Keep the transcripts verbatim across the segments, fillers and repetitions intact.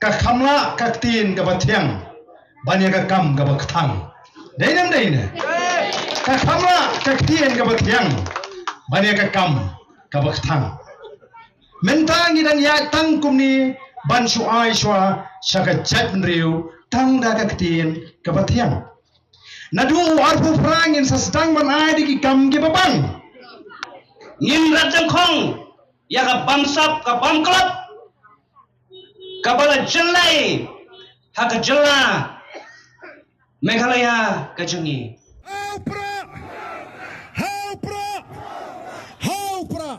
ka kham lah ka ktien kaba thiang ban ïa ka kam kaba kthang. Dei ne em dei ne? Ka kham lah ka ktien kaba thiang ban ïa ka kam kaba kthang. Mynta ngi dang ïaid tang kumne ban shu ai shuwa sha ka jaitbynriew tang da ka ktien kaba thiang. Naduh u arphew phra ngin sa sdang ban ai da ki kam kiba bang. Ngin rat jangkhong ïa ka bamsap ka bamklop kaba la jyllei ha ka jylla Meghalaya ka jong ngi. Hau pra! Hau pra! Hau pra!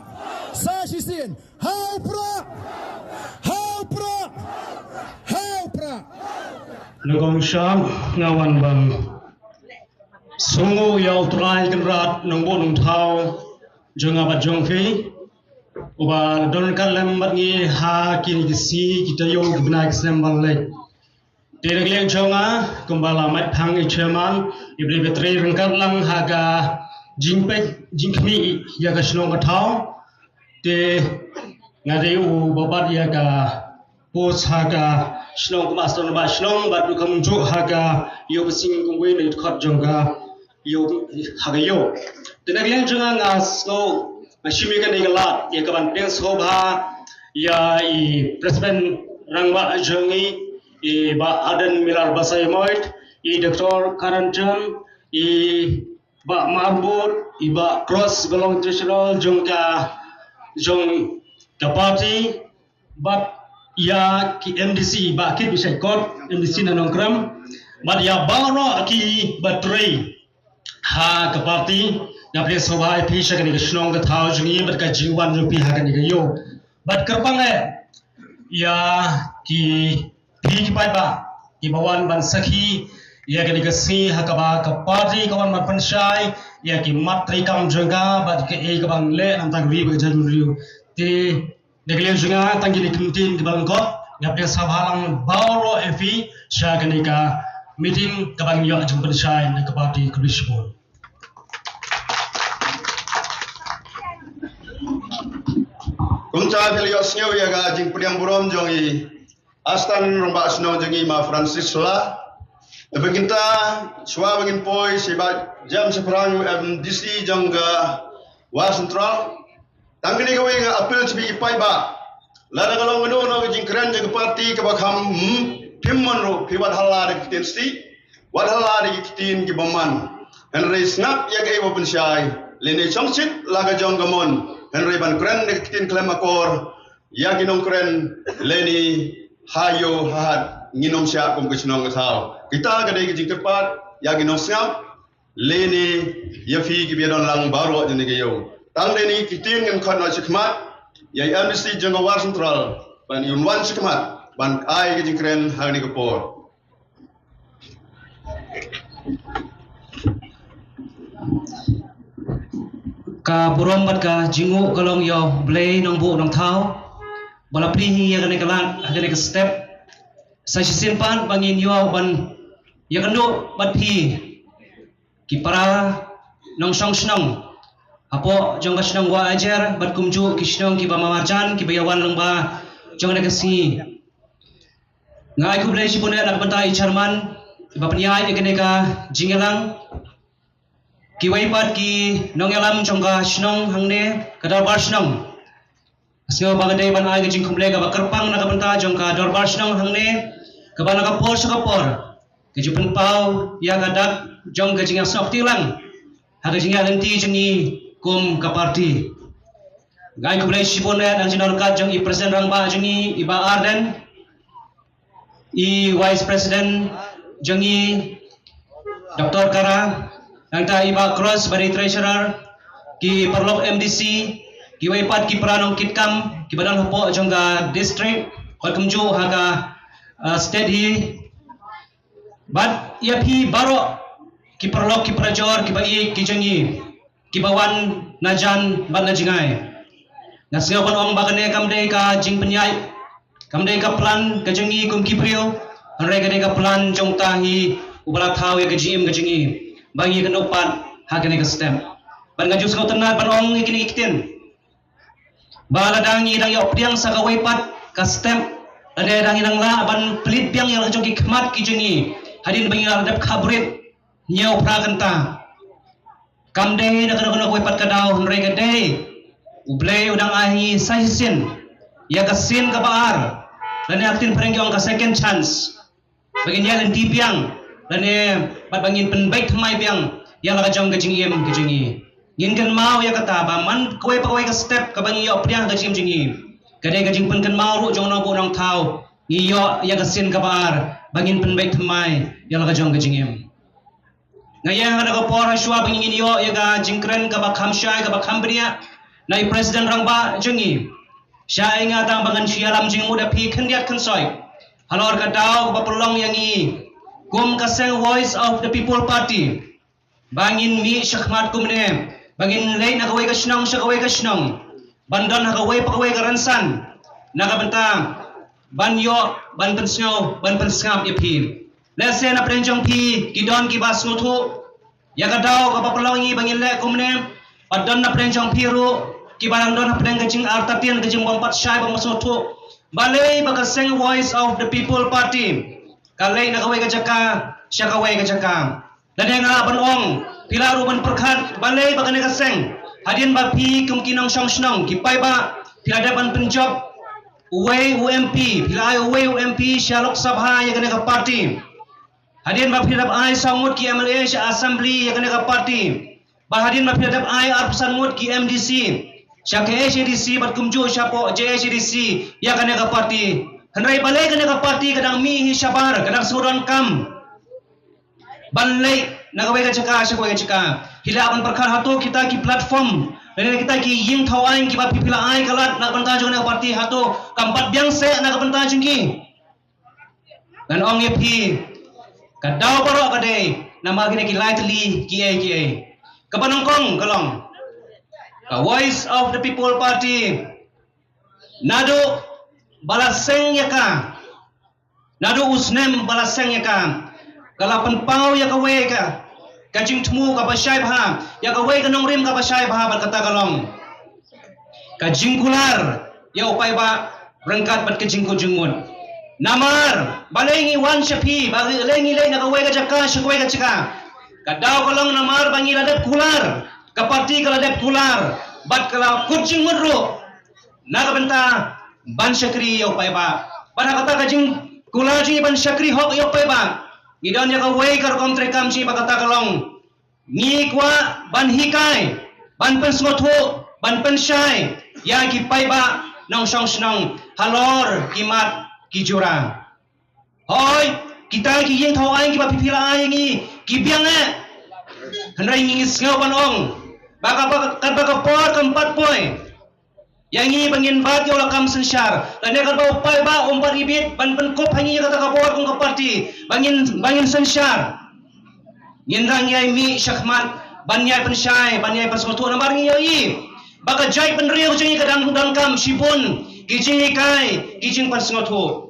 Sa shisien! Hau pra! Hau pra! Hau pra! Nongkong sham nga wan ban sngewnguh ïa U Trai Kynrad Nongbuh Nongthaw jong nga bad jong phi, uba la don ryngkat lem bad ngi ha kine ki sngi ki taïew ki bnai ki snem ban leit. Te na ka liang jong nga, kumba la mait phang i chairman, i Blei ba trei ryngkat lang ha ka jingpeit jingkhmih ïa ka shnong ka thaw. Te nga dei uba bat ïa ka post ha ka shnong, kumba shnong ba shnong, bad u kham juh ha ka ïew ba sing kumwei na i dkhot jong ka ïew, ha ka ïew. Te na ka liang jong nga, nga sngew, nga shim ïa kane ka lad ïa ka ban pdiang sngewbha ïa i president rangbah jong ngi, i Bah Ardent Miller Basaiawmoit, i Doctor Karan Jan, i Bah Marbot, i Bah Cross ba long treasurer jong ka, jong ka party, bad ïa ki M D C, Bah Kit Bishai Kot, M D C na Nongkrem, bad ïa baroh kiba trei ha ka party. Nga pdiang sngewbha ïa phi sha kane ka shnong ka thaw jong ngi bad ka jingwan jong phi ha kane ka ïew. Bad kyrpang eh ïa ki, phi ki paidbah kiba wan ban sakhi ïa kane ka sngi ha kaba ka party ka wan ban pynshai ïa ki mat treikam jong ka bad kaei kaba ngi leh na ka bynta ka ri bad ka jaitbynriew. Te na ka liang jong nga, tang kine ki ktien kiba lyngkot, nga pdiang sngewbha lang baroh ïa phi sha kane ka meeting kaba ngi ïoh jingpynshai na ka party. Khublei shibun. Kumta phi la ïohsngew ïa ka jingpdiang burom jong i Assistant Rangbah Shnong jong ngi, Ma Francis Shylla. Bad mynta, shuwa ba ngin poi sha i Bah James Shaphrang, M D C jong ka War Central, tang kane kawei nga appeal sha phi ki paidbah. Lada ka long kano kano ka jingkren jong ka party kaba kham, hmm, phim mon ruh, phi wat halla da ki ktien sih, wat halla da ki ktien kiba man. Hynrei sngap ïa kaei ba pynshai, lane shongshit la ka jong ka mon. Hynrei ban kren da ki ktien khlem akor ïa ki nongkren, lane ha ïew ha hat, ngin ym shah kum ka shnong ka thaw. Kita ka dei ka jingkyrpad ïa ki nongsngap, lane ïa phi kiba ïadon lang baroh jong kane ka ïew. Tang dei kine ki ktien ngan khot noh shakhmat ïa i M D C jong ka War Central ban ïa un wan shakhmat ban ai ka jingkren ha kane ka por. Ka burom bad ka jingnguh ka long ïa U Blei Nongbuh Nongthaw ba la plie hi ïa kane ka lad ha kane ka step. Sa shisien pat ba ngin ïoh ban ïakynduh bad phi ki para nongshong shnong hapoh jong ka shnong Wahiajer bad kumjuh ki shnong kiba marjan kiba ïawan lyngba jong kane ka sngi. Nga ai khublei shibun eh na ka bynta i chairman ba pynïaid ïa kane ka jingïalang. Kiwei pat ki nongïalam jong ka shnong hangne, ka dorbar shnong. Nga sngew ba nga dei ban ai ka jingkhublei kaba kyrpang na ka bynta jong ka dorbar shnong hangne, kaba na ka por sha ka por ka ju pynpaw ïa ka dak jong ka jingïasnoh kti lang ha ka jingïaid lynti jong ngi kum ka party. Nga ai khublei shibun eh na ka jingdon ryngkat jong i president rangbah jong ngi, i Bah Ardent, i Vice President jong ngi, Doctor Kara, nangta i Bah Cross ba dei Treasurer, ki paralok M D C, kiwei pat ki para nongkitkam kiba don hapoh jong ka district, bad kumjuh ha ka, uh, state hi. Bad ïa phi baroh ki paralok ki parajor kiba ïeit ki jong ngi, kiba wan na jan bad na jngai. Nga sngew ban ong ba kane kam dei ka jingpynïaid, kam dei ka plan ka jong ngi kum ki briew, hynrei ka dei ka plan jong uta hi uba la thaw ïa ka jingim ka jong ngi, ba ngi kynduh pat ha kane ka step. Bad nga ju sngewtynnat ban ong ïa kine ki ktien ba lada ngi dang ïoh pdiang sa kawei pat ka step Lane dang ngi nang lah ban pynleit biang ïa la ka jong ki khmat ki jong ngi hadien ba ngi la dep khaprit hynñiew phra kynta. Kam dei na kano kano kawei pat ka daw, hynrei ka dei U Blei u dang ai ha ngi sa shisien ïa ka sien kaba ar, lane ha ka ktien phareng ki ong ka second chance, ba ngin ïaid lynti biang, lane bad ba ngin pynbeit thymmai biang ïa la ka jong ka jingim ka jong ngi. Ngin kynmaw ïa kata ba man kawei pa kawei ka step kaba ngi ïoh pdiang ha ka jingim jong ngi, ka dei ka jingpynkynmaw ruh jong u nongbuh nongthaw, ngi ïoh ïa ka sien kaba ar ba ngin pynbeit thymmai ïa la ka jong ka jingim. Nga ïa nga da ka por ha shuwa ba ngin ïoh ïa ka jingkren kaba kham shai kaba kham bniah na i President Rangbah jong ngi. Shai nga tang ba ngan shu ïalam jingmut ïa phi khyndiat khynsoi halor ka daw kaba pynlong ïa ngi kum ka seng Voice of the People Party, ba ngin mih shakhmat kumne, ba ngin leit na kawei ka shnong sha kawei ka shnong, ban don ha kawei pa kawei ka rynsan, na ka bynta ban ïoh ban pynsngew ban pynsngap ïa phi. Lehse na pdeng jong phi ki don kiba sngewthuh ïa ka daw kaba pynlong ïa ngi ba ngin leh kumne, bad don na pdeng jong phi ruh kiba dang don ha pdeng ka jingartatien, ka jingbym pat shai bym sngewthuh balei ba ka seng Voice of the People Party ka leit na kawei ka jaka sha kawei ka jaka. Lane nga lah ban ong, phi lah ruh ban pyrkhat balei ba kane ka seng, hadien ba phi kum ki nongshong shnong ki paidbah phi la dep ban pynjop uwei u M P, phi la ai uwei u M P sha Lok Sabha ïa kane ka party. Hadien ba phi la dep ai saw ngut ki M L A sha Assembly ïa kane ka party, ba hadien ba phi la dep ai arphew san ngut ki M D C sha K H A D C bad kumjuh shapoh J H A D C ïa kane ka party. Hynrei balei kane ka party ka dang mih hi shabar, ka dang sngewdon kam ban leit na kawei ka jaka sha kawei ka jaka? Phi lah ban pyrkhat hato kita ki platform, lane kita ki ïing thaw aiñ kiba phi phi la ai ka lad na ka bynta jong kane ka party, hato kam pat biang seh na ka bynta jong ki? Ngan ong ïa phi, ka daw baroh ka dei namar kine ki lai tylli kiei kiei. Kaba nyngkong ka long, ka Voice of the People Party, naduh ba la seng ïa ka, naduh u snem ba la seng ïa ka, ka la pynpaw ïa kawei ka, ka jingthmu kaba shai bha, ïa kawei ka nongrim kaba shai bha, bad kata ka long ka jingkular ïa u paidbah ryngkat bad ka jingkut jingmut. Namar balei ngi wan sha phi, balei ngi leit na kawei ka jaka sha kawei ka jaka? Ka daw ka long namar ba ngi la dep kular, ka party ka la dep kular, bad ka la kut jingmut ruh na ka bynta ban shakri ïa u paidbah. Bad ha kata ka jingkular jong ngi ban shakri hok ïa u paidbah, ngi don ïa kawei ka rukom treikam jong ngi, bad kata ka long, ngi kwah ban hikai, ban pynsngewthuh, ban pynshai ïa ki paidbah nongshong shnong halor ki mat ki jura. Hooid, kita ki ïing thaw aiñ kiba phi phi la ai ïa ngi ki biang eh. Hynrei ngi sngew ban ong ba ka, ba ka, ba ka por kam pat poi ïa ngi ba ngin bat ïa u lakam synshar. Lane katba u paidbah um pat ibit ban pynkup ha ngi ïa kata ka bor kum ka party ba ngin, ba ngin synshar. Ngin dang ïai mih shakhmat ban ïai pynshai, ban ïai pynsngewthuh namar ngi ïohi ba ka jaitbynriew jong ngi ka dang donkam shibun ki jinghikai, ki jingpynsngewthuh.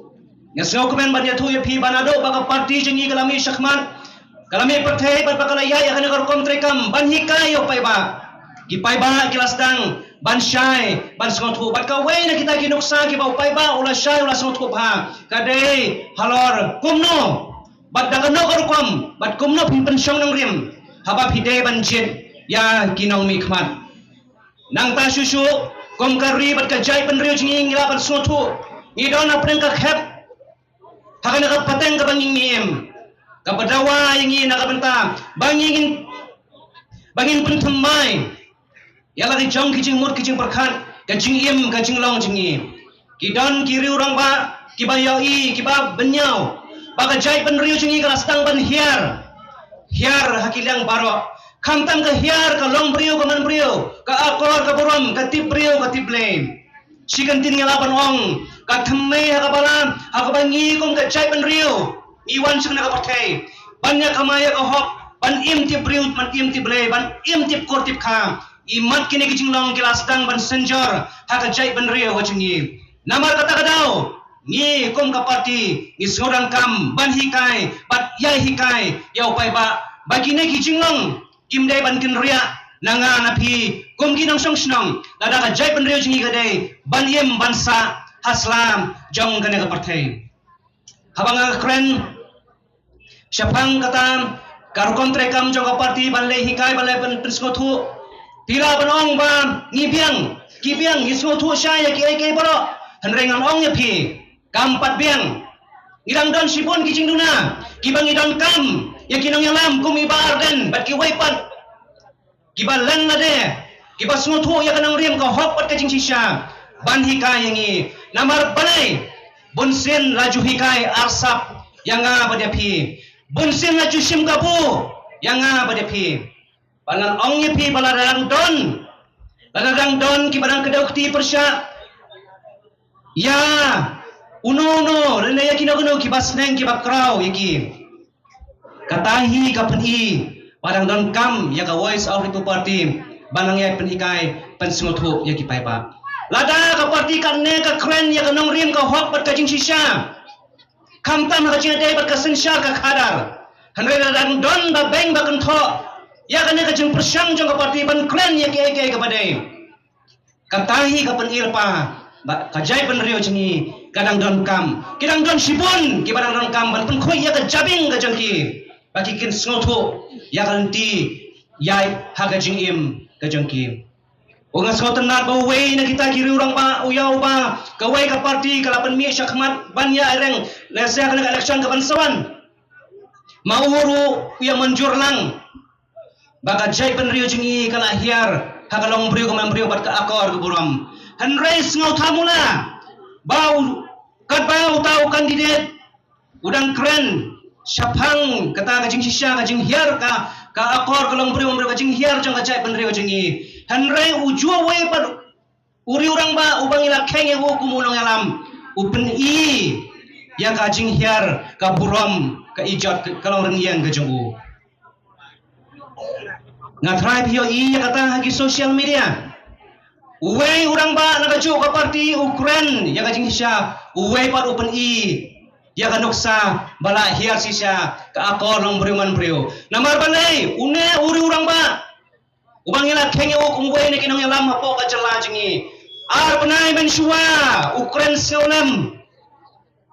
Nga sngewkmen ban ïathuh ïa phi ba naduh ba ka party jong ngi ka la mih shakhmat, ka la mih pyrthei, bad ba ka la ïaid ïa kane ka rukom treikam ban hikai ïa u paidbah, ki paidbah ki la sdang ban shai, ban sngewthuh. Bad kawei na kita ki nuksa kiba u paidbah u la shai, u la sngewthuh bha, ka dei halor kumno bad da kano ka rukom bad kumno phin pynshong nongrim haba phi dei ban jied ïa ki nongmihkhmat. Nangta shuh shuh, kum ka ri bad ka jaitbynriew jong ngi, ngi lah ban sngewthuh ngi don hapdeng ka khep ha kane ka pateng kaba ngi, ngi im, kaba dawa ïa ngi na ka bynta ba ngi ngin, ba ngin pynthymmai ïa la ki jong ki jingmut ki jingpyrkhat, ka jingim ka jinglong jong ngi. Ki don ki riew rangbah kiba ïohi, kiba bynñiaw ba ka jaitbynriew jong ngi ka la sdang ban hiar, hiar ha ki liang baroh. Khamtam ka hiar ka long briew ka man briew, ka akor ka burom, ka tip briew ka tip Blei. Shi kyntien ngi lah ban ong, ka thymmei ha ka bala ha kaba ngi kum ka jaitbynriew ngi wan sha kane ka pyrthei ban ïa kamai ïa ka hok, ban im tip briew, ban im tip Blei, ban im tip kur tip kha. Imat kine ki jinglong ki la sdang ban synjor ha ka jaitbynriew ka jong ngi. Namar kata ka daw ngi kum ka party ngi sngewdonkam ban hikai bad ïai hikai ïa u paidbah ba kine ki jinglong kim dei ban kynriah na nga na phi kum ki nongshong shnong, lada ka jaitbynriew jong ngi ka dei ban im ban sah aslam jong kane ka pyrthei. Haba nga kren shaphang kata ka rukom treikam jong ka parti ban leh hikai, ban leh pyn-, pynsngewthuh, phi lah ban ong ba ngi biang, ki biang, ngi sngewthuh shai ïa kiei kiei baroh. Hynrei ngan ong ïa phi, kam pat biang. Ngi dang don shibun ki jingduna kiba ngi donkam ïa ki nongïalam kum i Bah Ardent bad kiwei pat kiba leh lade, kiba sngewthuh ïa ka nongrim, ka hok bad ka jingshisha ban hikai ïa ngi. Namar balei? Bunsien la ju hikai arsap ïa nga bad ïa phi. Bunsien la ju shim kabu ïa nga bad ïa phi. Ba ngan ong ïa phi ba la dang don, la dang don kiba dang kdew kti pyrshah ïa uno uno, lane ïa kino kino kiba sneng, kiba kraw ïa ki. Kata hi ka pyni ba dang donkam ïa ka Voice of People Party ban nang ïai pynhikai, pynsngewthuh ïa ki paidbah. Lada ka parti katne ka kren ïa ka nongrim, ka hok bad ka jingshisha, khamtam ha ka jingïadei bad ka synshar ka khadar, hynrei la dang don ba beng ba kynthoh ïa kane ka jingpyrshang jong ka parti ban kren ïa kiei kiei kaba dei. Kata hi ka pyni lypa ba ka jaitbynriew jong ngi ka dang donkam, ki dang don shibun kiba dang donkam ban pynkhuid ïa ka jabieng ka jong ki, ba ki kin sngewthuh ïa ka lynti ïaid ha ka jingim ka jong ki. U nga sngewtynnat ba uwei na kita ki riew rangbah, u ïa uba kawei ka parti ka la pynmih shakhmat ban ïa ïeng lehse ha kane ka election ka ban sa wan, ma u ruh u ïa mynjur lang ba ka jaitbynriew jong ngi ka la hiar ha ka longbriew ka manbriew bad ka akor ka burom. Hynrei sngewthuh mo la ba u, katba uta u candidate u dang kren shaphang kata ka jingshisha, ka jinghiar ka, ka akor ka longbriew manbriew, ka jinghiar jong ka jaitbynriew jong ngi, hynrei u juh uwei pat u riew rangbah uba ngi la kheiñ ïa u kum u nongïalam, u pyni ïa ka jinghiar, ka burom, ka ijot, ka, ka longrynïeng ka jong u. Nga tharai phi ïohi ïa kata ha ki social media. Uwei u rangbah na kajuh ka parti u kren ïa ka jingshisha, uwei pat u pyni ïa ka nuksa ba la hiar shisha ka akor longbriew manbriew. Namar balei? Une u riew rangbah uba ngi la kheiñ ïa u kum uwei na ki nongïalam hapoh ka jylla jong ngi, ar bnai mynshuwa u kren sngewlem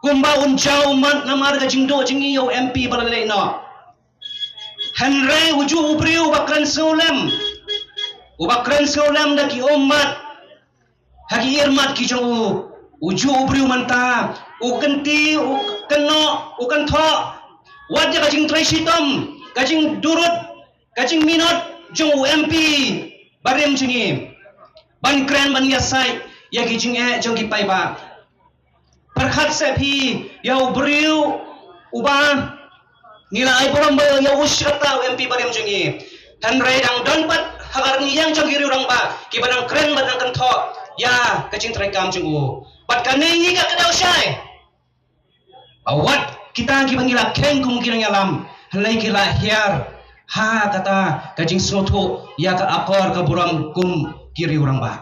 kumba un jaw ummat namar ka jingduh jong ngi ïa u M P ba la leit noh. Hynrei u juh u briew uba kren sngewlem, uba kren sngewlem da ki ummat ha ki ïarmat ki jong u, u juh u briew mynta u kynti, u kynnoh, u kynthoh wat ïa ka jingtrei shitom, ka jingdurut, ka jingminot jong u M P barim jong ngi ban kren, ban ïasaid ïa ki jingeh jong ki paidbah. Pyrkhat seh phi ïa u briew uba ngi la ai burom ba ïa u shi katta u M P barim jong ngi. Hynrei dang don pat ha ka rynïeng jong ki riew rangbah kiba dang kren bad dang kynthoh ïa ka jingtrei kam jong u. Bad kane ngi ka kdew shai ba wat kita kiba ngi la kheiñ kum ki nongïalam, hynrei ki la hiar ha kata ka jingsngewthuh ïa ka akor ka burom kum ki riew rangbah.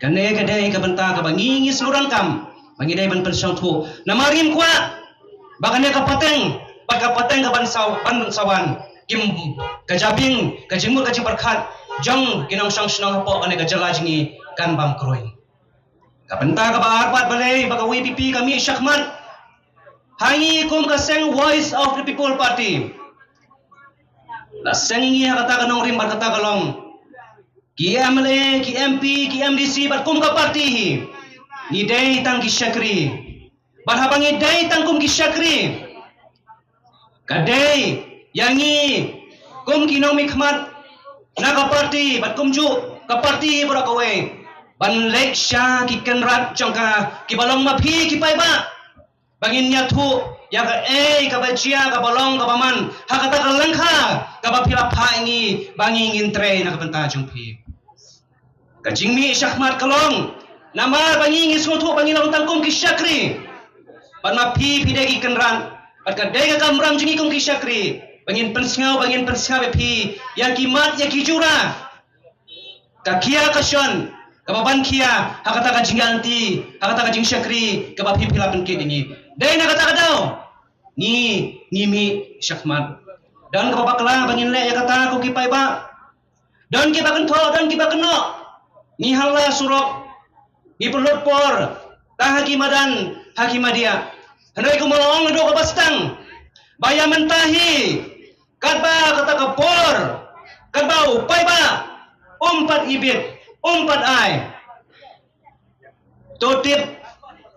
Kane ka dei ka bynta kaba ngi ngi sngewdonkam ba ngi dei ban pynsngewthuh. Namar ngim kwah ba kane ka pateng, ba ka pateng ka ban sa, ban sa wan, kim, ka jabieng, ka jingmut, ka jingpyrkhat jong ki nongshong shnong hapoh kane ka jylla jong ngi kan bam kruiñ. Ka bynta kaba ar pat balei ba ka VPP ka mih shakhmat ha ngi kum ka seng Voice of the People Party. La seng ngi ha kata ka nongrim bad kata ka long. Ki MLA, ki MP, ki MDC bad kum ka parti hi, ngi dei tang ki shakri. Bad haba ngi dei tang kum ki shakri, ka dei ïa ngi kum ki nongmihkhmat na ka parti bad kumjuh ka parti hi baroh kawei ban leit sha ki kynrad jong ka, kiba long ma phi ki paidbah, ba ngin ïathuh ïa kaei kaba jia, kaba long, kaba man ha kata ka lyngkha kaba phi la phah ïa ngi ba ngi ngin trei na ka bynta jong phi. Ka jingmih shakhmat ka long namar ba ngi ngi sngewthuh ba ngi long tang kum ki shakri, bad ma phi phi dei ki kynrad, bad ka dei ka kamram jong ngi kum ki shakri ba ngin pynsngew, ba ngin pynsngew ïa phi ïa ki mat ïa ki jura, ka khia ka shon kaba ban khia ha kata ka jingïaid lynti, ha kata ka jingshakri kaba phi phi la pynkit ïa ngi. Dei na kata ka daw ngi ngi mih shakhmat. Don kaba bakla ba ngin leh ïa kata ko ki paidbah. Don kiba kynthoh, don kiba kynnoh. Ngi halla surok, ngi pynlut por, tang ha ki madan, ha ki madiah. Hynrei kumba la ong naduh kaba sdang, ba ïa mynta hi, katba kata ka por, katba u paidbah um pat ibit, um pat ai, to tip,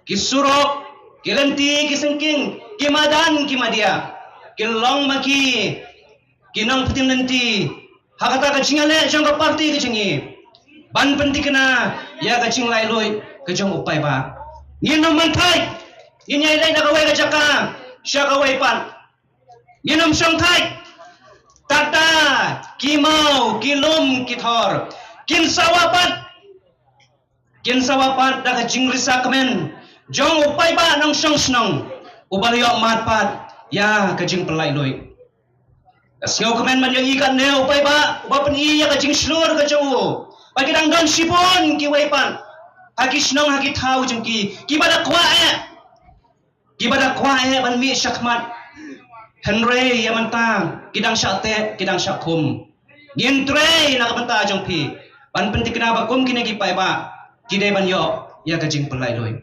ki surok, ki lynti, ki syngking, ki madan, ki madiah kin long ma ki, ki nongpyntip lynti ha kata ka jingïaleh jong ka parti ka jong ngi, ban pynthikna ïa ka jinglaitluid ka jong u paidbah. Ngin ym man thait, ngin ïai leit na kawei ka jaka sha kawei pat. Ngin ym shong thait. Tata ki maw, ki lum, ki thor kin sawa pat, kin sawa pat da ka jingrisa kmen jong u paidbah nongshong shnong uba la ïoh mad pat ïa ka jingpynlaitluid. Ka sngewkmen ban ïohi katne u paidbah uba pyni ïa ka jingshlur ka jong u ba ki dang don shibun kiwei pat ha ki shnong, ha ki thaw jong ki, kiba da kwah eh, kiba da kwah eh ban mih shakhmat. Hynrei ïa mynta ki dang shah teh, ki dang shah khum. Ngin trei na ka bynta jong phi ban pynthikna ba kum kine ki paidbah ki dei ban ïoh ïa ka jingpynlaitluid.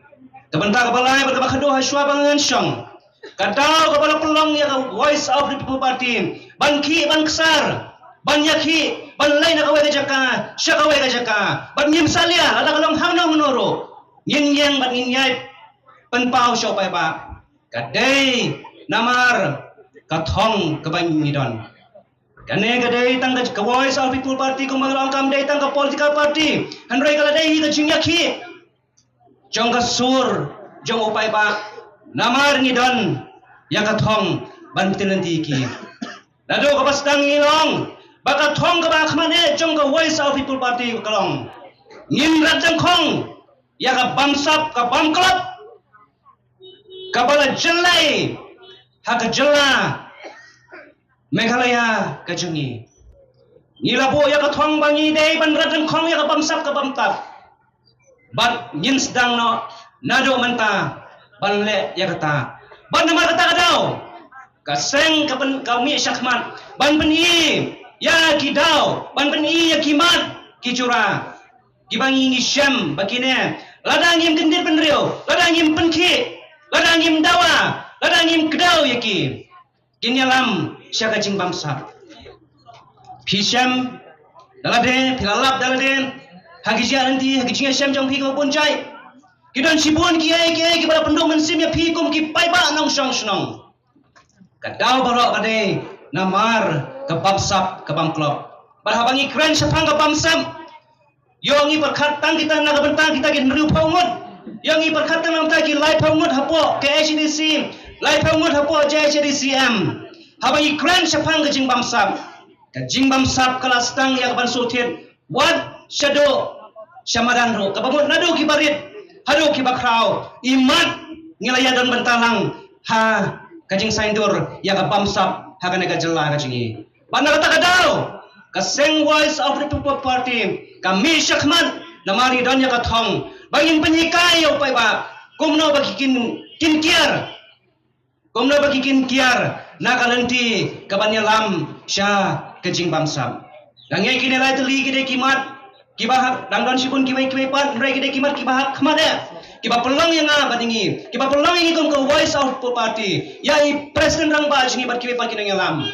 Ka bynta kaba lai bad kaba khatduh ha shuwa ba ngan shong, ka daw kaba la pynlong ïa ka Voice of the People Party ban khih ban ksar, ban ïakhih, ban leit na kawei ka jaka sha kawei ka jaka, bad ngim salia lada ka long hangno hangno ruh. Ngin ïeng bad ngin ïaid pynpaw sha u paidbah. Ka dei namar ka thong kaba ngi don. Kane ka dei tang ka, ka Voice of People Party, kumba nga la ong, kam dei tang ka political party. Hynrei ka la dei hi ka jingïakhih jong ka sur jong u paidbah. Namar ngi don ïa ka thong ban pynthikna ïa ki. Naduh kaba sdang ngi la ong ba ka thong kaba khmat eh jong ka Voice of People Party ka long, ngin rat jingkhong ïa ka bamsap, ka bamklop kaba la jyllei ha ka jylla Meghalaya ka jong ngi. Ngi la buh ïa ka thong ba ngi dei ban rat jingkhong ïa ka bamsap, ka bamtap. Bad ngin sdang noh naduh mynta ban leh ïa kata. Bad namar kata ka daw, ka seng ka pyn, ka mih shakhmat ban pyni ïa ki daw, ban pyni ïa ki mat ki jura kiba ngi, ngi shem ba kine, lada ngim kyndit bynriew, lada ngim pynkhih, lada ngim dawa, lada ngim kdew ïa ki, kin ïalam sha ka jingbamsap. Phi shem da lade, phi la lap da lade ha ki jingïaid lynti, ha ki jingïashem jong phi kaba bun jait. Ki don shibun kiei kiei kiba la pynduh mynsiem ïa phi kum ki paidbah nongshong shnong. Ka daw baroh ka dei namar ka bamsap, ka bamklop. Bad haba ngi kren shaphang ka bamsap, ïoh ngi pyrkhat tang kita na ka bynta kita ki hynriewphew ngut. Ïoh ngi pyrkhat tang na ka bynta ki laiphew ngut hapoh K H A D C, laiphew ngut hapoh J H A D C M. Haba ngi kren shaphang ka jingbamsap, ka jingbamsap ka la sdang ïa ka ban shu thied wat shaduh sha madan ruh, kaba mut naduh kiba rit haduh kiba khraw, imat ngi la ïadon bynta lang ha ka jingsaiñdur ïa ka bamsap ha kane ka jylla ka jong ngi. Bad na kata ka daw, ka seng Voice of the People Party ka mih shakhmat namar ngi don ïa ka thong ba ngin pynhikai ïa u paidbah kumno ba ki kin, kin kiar, kumno ba ki kin kiar na ka lynti kaban ïalam sha ka jingbamsap. Nga ngeit kine lai tylli ki dei ki mat kiba hap, dang don shibun kiwei kiwei pat, hynrei ki dei ki mat kiba hap khmat eh, kiba pynlong ïa nga bad ïa ngi, kiba pynlong ïa ngi kum ka Voice of People Party, ïa i President Rangbah jong ngi bad kiwei pat ki nongïalam,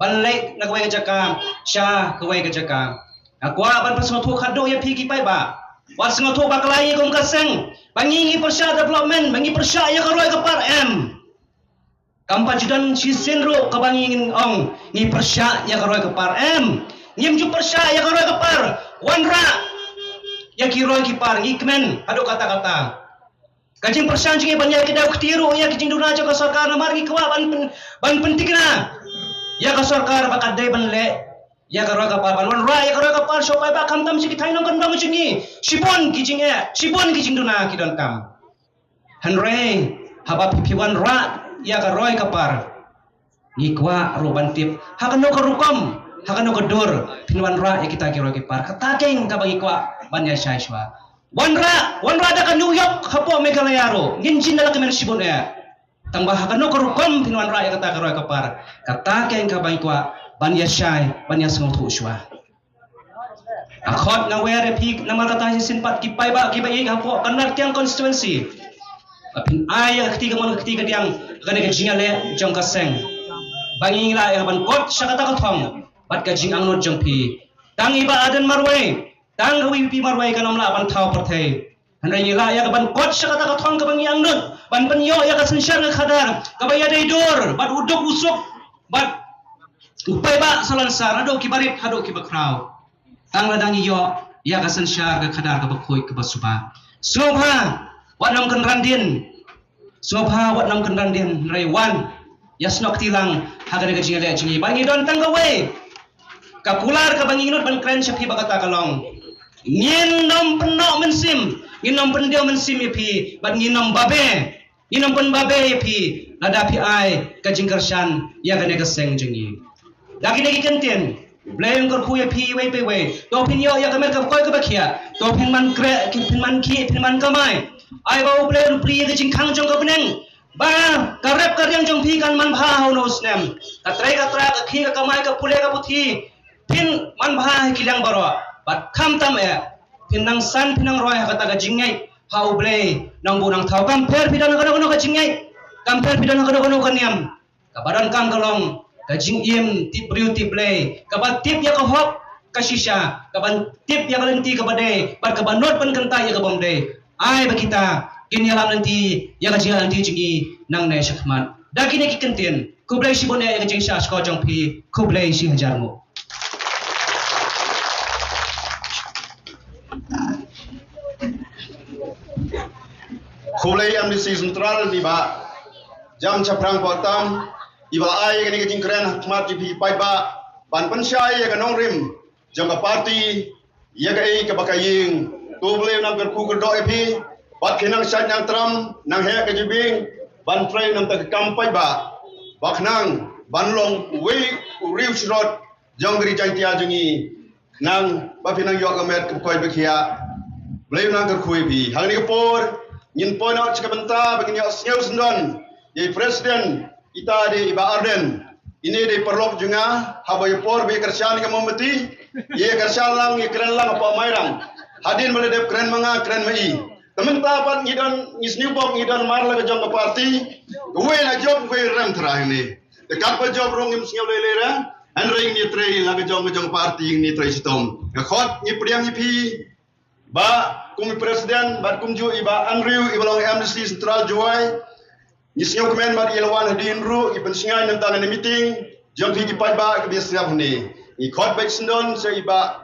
ban leit na kawei ka jaka sha kawei ka jaka. Nga kwah ban pynsngewthuh khatduh ïa phi ki paidbah, wat sngewthuh bakla ïa ngi kum ka seng ba ngi, ngi pyrshah development, ba ngi pyrshah ïa ka roi ka par, em. Kam pat ju don shisien ruh kaba ngin ong ngi pyrshah ïa ka roi ka par, em. Ngim ju pyrshah ïa ka roi ka par. Wanrah ïa ki roi ki par, ngi kmen haduh katta katta. Ka jingpyrshang jong ngi ban ïai kdew kti ruh ïa ki jingduna jong ka sorkar namar ngi kwah ban pyn, ban pynthikna ïa ka sorkar ba ka dei ban leh ïa ka roi ka par, ban wanrah ïa ka roi ka par sha u paidbah, khamtam sha ki thaiñ nongkyndong jong ngi. Shibun ki jingeh, shibun ki jingduna ki donkam. Hynrei haba phi, phi wanrah ïa ka roi ka par, ngi kwah ruh ban tip ha kano ka rukom, ha kano ka dur phin wanrah ïa kita ki roi ki par. Kata keiñ kaba ngi kwah ban ïa shai shuwa. Wanrah, wanrah da ka New York hapoh Meghalaya ruh, ngin jin da la kmen shibun eh. Tangba ha kano ka rukom phin wanrah ïa kata ka roi ka par, kata keiñ kaba ngi kwah ban ïa shai, ban ïa sngewthuh shuwa. Nga khot nga wer ïa phi namar kata shisien pat ki paidbah kiba ïeit hapoh Kanlad Kiang constituency, Ba phin ai ïa ka kti kamon ka kti kadiang ha kane ka jingïaleh jong ka seng. Ba ngi lah ïa ban kot sha kata ka thong bad ka jingangnud jong phi. Tang i Bah Ardent marwei, tang ka VPP marwei kan ym lah ban thaw pyrthei. Hynrei ngi lah ïa ka ban kot sha kata ka thong kaba ngi angnud ban pynïoh ïa ka synshar ka khadar kaba ïadei dur bad u duk u suk bad u paidbah salonsar, haduh kiba rit haduh kiba khraw. Tang lada ngi ïoh ïa ka synshar ka khadar kaba khuid kaba suba. Sngewbha wat nym kynran dien. Sngewbha wat nym kynran dien, hynrei wan ïasnoh kti lang ha kane ka jingïaleh jong ngi. Ba ngi don tang kawei ka kular kaba ngi nud ban kren sha phi ba kata ka long, ngin nym pynnoh mynsiem, ngin nym pyndiaw mynsiem ïa phi bad ngin nym babe. Ngin nym pynbabe ïa phi lada phi ai ka jingkyrshan ïa kane ka seng jong ngi. Da kine ki kyntien, U Blei un kyrkhu ïa phi iwei pa iwei. To phin ïoh ïa ka met kaba koit kaba khiah. To phin man kreh, phin man khih, phin man kamai. Ai ba U Blei un plie ïa ka jingkhang jong ka bneng. Ba ka rep ka riang jong phi kan manbha ha uno u snem. Ka trei ka tra, ka khih ka kamai, ka pule ka puthi, phin manbha ha ki liang baroh. Bad khamtam eh, phin nang san, phin nang roi ha kata ka jingngeit ha U Blei Nongbuh Nongthaw. Kam pher phi don ha kano kano ka jingngeit, kam pher phi don ha kano kano ka niam. Kaba donkam ka long ka jingim tip briew tip Blei, kaba tip ïa ka hok ka shisha, kaba tip ïa ka lynti kaba dei bad kaba nud ban kyntait ïa ka bym dei. Ai ba kita kin ïalam lynti ïa ka jingïalam lynti jong ngi nangne shakhmat. Da kine ki kyntien, khublei shibun eh ïa ka jingshah shkor jong phi. Khublei shi hajar nguh. Khublei MDC Central, i Bah Jam Chaphrang Pohtam, iba la ai ïa kane ka jingkren ha khmat jong phi paidbah ban pynshai ïa ka nongrim jong ka party, ïa kaei kaba ka ïeng. To U Blei un nang kyrkhu kyrdoh ïa phi bad phin nang shait nang tram, nang heh ka jingbieng ban trei na ka bynta ka kam paidbah, ba khnang ban long uwei u riew syrot jong ka Ri Jaiñtia jong ngi, khnang ba phin nang ïoh ka met kaba koit ba khiah. Blei un nang kyrkhu ïa phi. Ha kane ka por ngin poi noh sha ka bynta ba ngin ïohsngew syndon ïa i President, ita dei i Bah Ardent. Ine dei paralok jong nga, haba ïa por ba ïa kyrshan ïa ka mombati, ïa kyrshan lang, ïa kren lang hapoh Mairang. Hadien ba la dep kren ma nga, kren ma i. Te mynta pat ngi don, ngi sniewbok, ngi don mar la ka jong ka party. Kawei la jop, kawei rem trai ne. Te katba jop ruh ngim sngew lei lei re. Hynrei ngin ïatrei la ka jong ka jong party, ngin ïatrei shitom. Nga khot ngi pdiang ïa phi, Bah, kum i President bad kumjuh i Bah Andrew, iba long MDC Central Jowai. Ngi sngewkmen bad i la wan hadien ruh, i pynshngaiñ na ka bynta kane ka meeting jong phi ki paidbah kiba ïasngap hangne. Ngi khot beit syndon sha i Bah,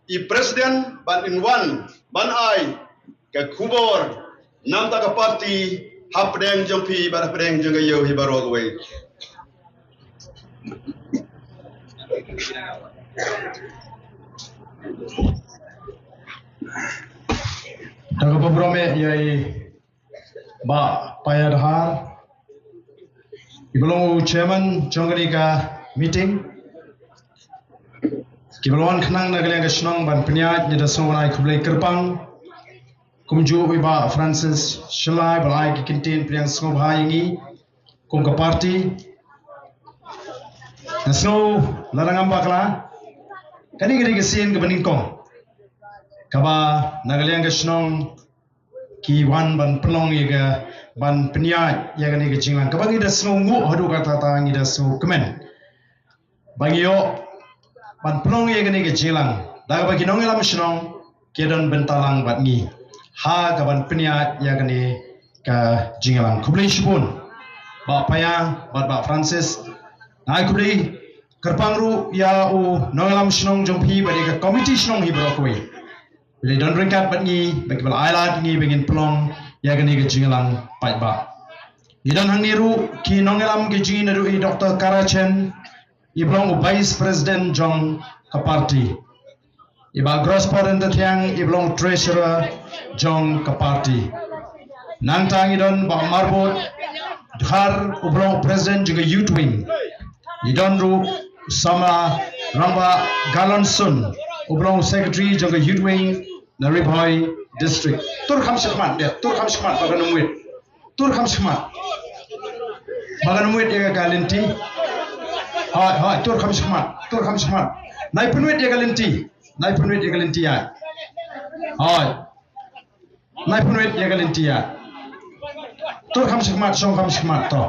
i President, ban wan ban ai ka khubor na ka bynta ka party hapdeng jong phi bad hapdeng jong ka ïew hi baroh kawei. Tang ka burom ïa i Bah Paya Dhar, iba long u chairman jong kane ka meeting. Kiba la wan khnang na ka liang ka shnong ban pynïaid, ngi da sngewbha ai khublei kyrpang. Kumjuh i Bah Francis Shylla, ba la ai ki kyntien pdiang sngewbha ïa ngi kum ka party. Nga sngew lada ngam bakla, kane ka dei ka sien kaba nyngkong kaba na ka liang ka shnong ki wan ban pynlong ïa ka, ban pynïaid ïa kane ka jingïalang. Kaba ngi da sngewnguh haduh katta katta, ngi da sngewkmen ba ngi ïoh ban pynlong ïa kane ka jingïalang da kaba ki nongïalam shnong ki don bynta lang bad ngi ha ka ban pynïaid ïa kane ka jingïalang. Khublei shibun Bah Paya bad Bah Francis. Nga ai khublei kyrpang ruh ïa u nongïalam shnong jong phi bad ïa ka komiti shnong hi baroh kawei. Ba la don ryngkat bad ngi, ba ki ba la ai lad ngi ba ngin pynlong ïa kane ka jingïalang paidbah. Ngi don hangne ruh ki nongïalam ki jong ngi, naduh i Doctor Kara Chen, iba long u Vice President jong ka party. I Bah Grosboden Tathiang, iba long u Treasurer jong ka party. Nangta ngi don Bah Marbud Dhar, uba long u President jong ka Youth Wing. Ngi don ruh samla Rangbah Galon Sun, uba long u Secretary jong ka Youth Wing na Ri Bhoi District. Tur kham shakhmat, dei, tur kham shakhmat, ba kan ym wit. Tur kham shakhmat. Ba kan ym wit ïa ka lynti. Hoi, hoi, tur kham shakhmat, tur kham shakhmat. Nai pynwit ïa ka lynti. Nai pynwit ïa ka lynti ïa. Hoi. Nai pynwit ïa ka lynti ïa. Tur kham shakmat, shong kham shakmat to.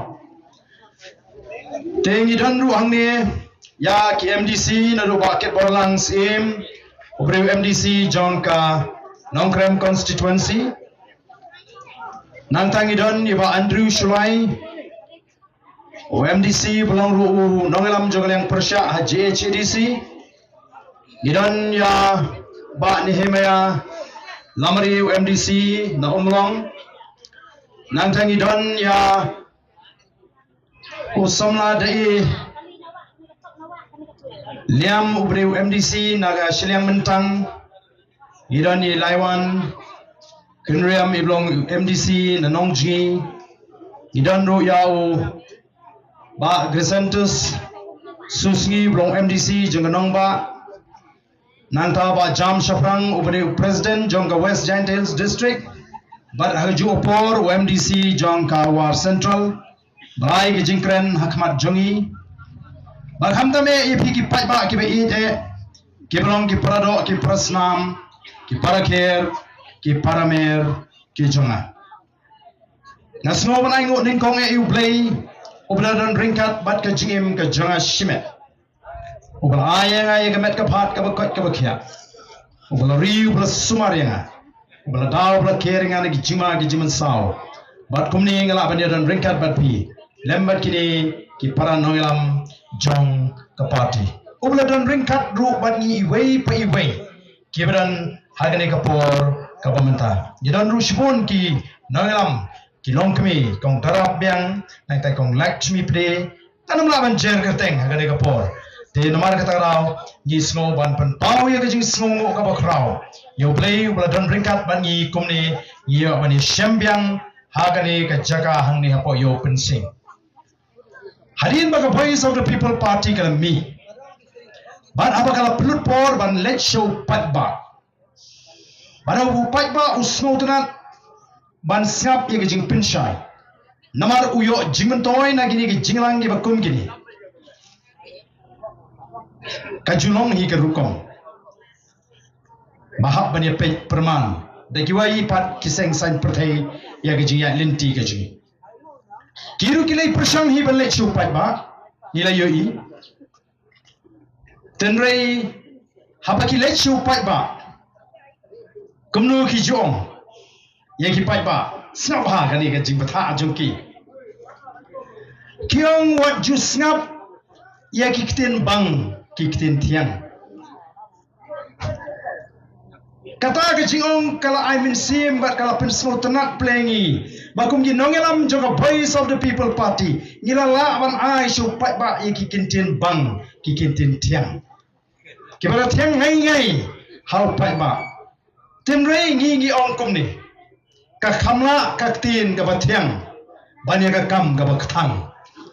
Te ngi don ruh hangne ïa ki M D C naduh Bah Kitborlang Syiem, u briew M D C jong ka Nongkrem constituency. Nangta ngi don ïa Bah Andrew Shullai, u M D C ba long ruh u nongïalam jong ka liang pyrshah ha J H A D C. Ngi don ïa Bah Nehemiah Lamare, u M D C na Umlong. Nangta ngi don ïa u Samla Dei Liam, u briew M D C na ka Shilliang Myntang. Ngi don ïa Laiwan Kynriam, i ba long M D C na Nongjngi. Ngi don ruh ïa u Bah Crescentus Susngi, ba long M D C jong ka Nongbah. Nangta Bah Jam Shaphrang, uba dei u president jong ka West Jaintia Hills District, bad ha kajuh ka por u M D C jong ka War Central, ba la ai ka jingkren ha khmat jong ngi. Bad khamtam eh ïa phi ki paidbah kiba ïeit eh, kiba long ki paradoh ki parasnam, ki parakher, ki paramer ki jong nga. Nga sngew ban ai nguh nyngkong eh ïa U Blei, uba la don ryngkat bad ka jingim ka jong nga shimet. Uba la ai ïa nga ïa ka met ka phad kaba koit kaba khiah. Uba la ri, uba la sumar ïa nga. Uba la daw, uba la ker ïa nga na ki jingma ki jingmynsaw. Bad kumne nga lah ban ïa don ryngkat bad phi, lem bad kine ki para nongïalam jong ka party. Uba la don ryngkat ruh bad ngi iwei pa iwei kiba don ha kane ka por kaba mynta. Ngi don ruh shibun ki nongïalam, ki longkmie, Kong Darap Biang, nangta Kong Lakshmi Pde, ngan ym lah ban jer kyrteng ha kane ka por. Te namar kata ka daw ngi sngew ban pynpaw ïa ka jingsngewnguh kaba khraw ïa U Blei uba la don ryngkat bad ngi kumne, ngi ïoh ban ïashem biang ha kane ka jaka hangne hapoh Ïew Pynsing. Hadien ba ka Voice of the People Party ka la mih, bad haba ka la pynlut por ban leit sha u paidbah, bad haba u paidbah u sngewtynnat ban sngap ïa ka jingpynshai, namar u ïoh jingmyntoi na kine ki jingïalang kiba kum kine, ka ju long hi ka rukom ba hap ban ïa peit pyrman da kiwei pat ki seng saiñ pyrthei ïa ka jingïaid lynti ka jong ngi. Ki ruh ki la pyrshang hi ban leit sha u paidbah, ngi la ïohi. Hynrei haba ki leit sha u paidbah, kumno ki ju ong ïa ki paidbah? Sngap ha kane ka jingbthah jong ki. Ki ong wat ju sngap ïa ki ktien bang, ki ktien thiang. Kata ka jingong ka la ai mynsiem bad ka la pynsngewtynnat pyrshah ïa ngi ba kum ki nongïalam jong ka Voice of the People Party, ngi la lah ban ai sha u paidbah ïa ki ktien bang, ki ktien thiang, kiba la thiang ngai ngai ha u paidbah. Hynrei ngi ngi ong kumne: ka kham lah ka ktien kaba thiang ban ïa ka kam kaba kthang.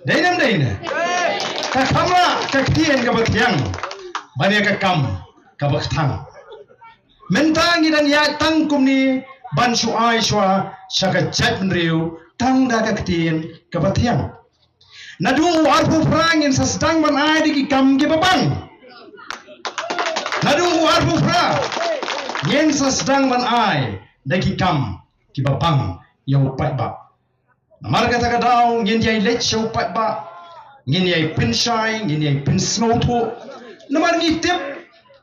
Dei ne ym dei ne? Ka kham lah ka ktien kaba thiang ban ïa ka kam kaba kthang. Mynta ngi dang ïaid tang kumne ban shu ai shuwa sha ka jaitbynriew tang da ka ktien kaba thiang. Naduh u arphew phra ngin sa sdang ban ai da ki kam kiba bang. Naduh u arphew phra ngin sa sdang ban ai da ki kam kiba bang ïa u paidbah. Namar kata ka daw ngin ïai leit sha u paidbah, ngin ïai pynshai, ngin ïai pynsngewthuh. Namar ngi tip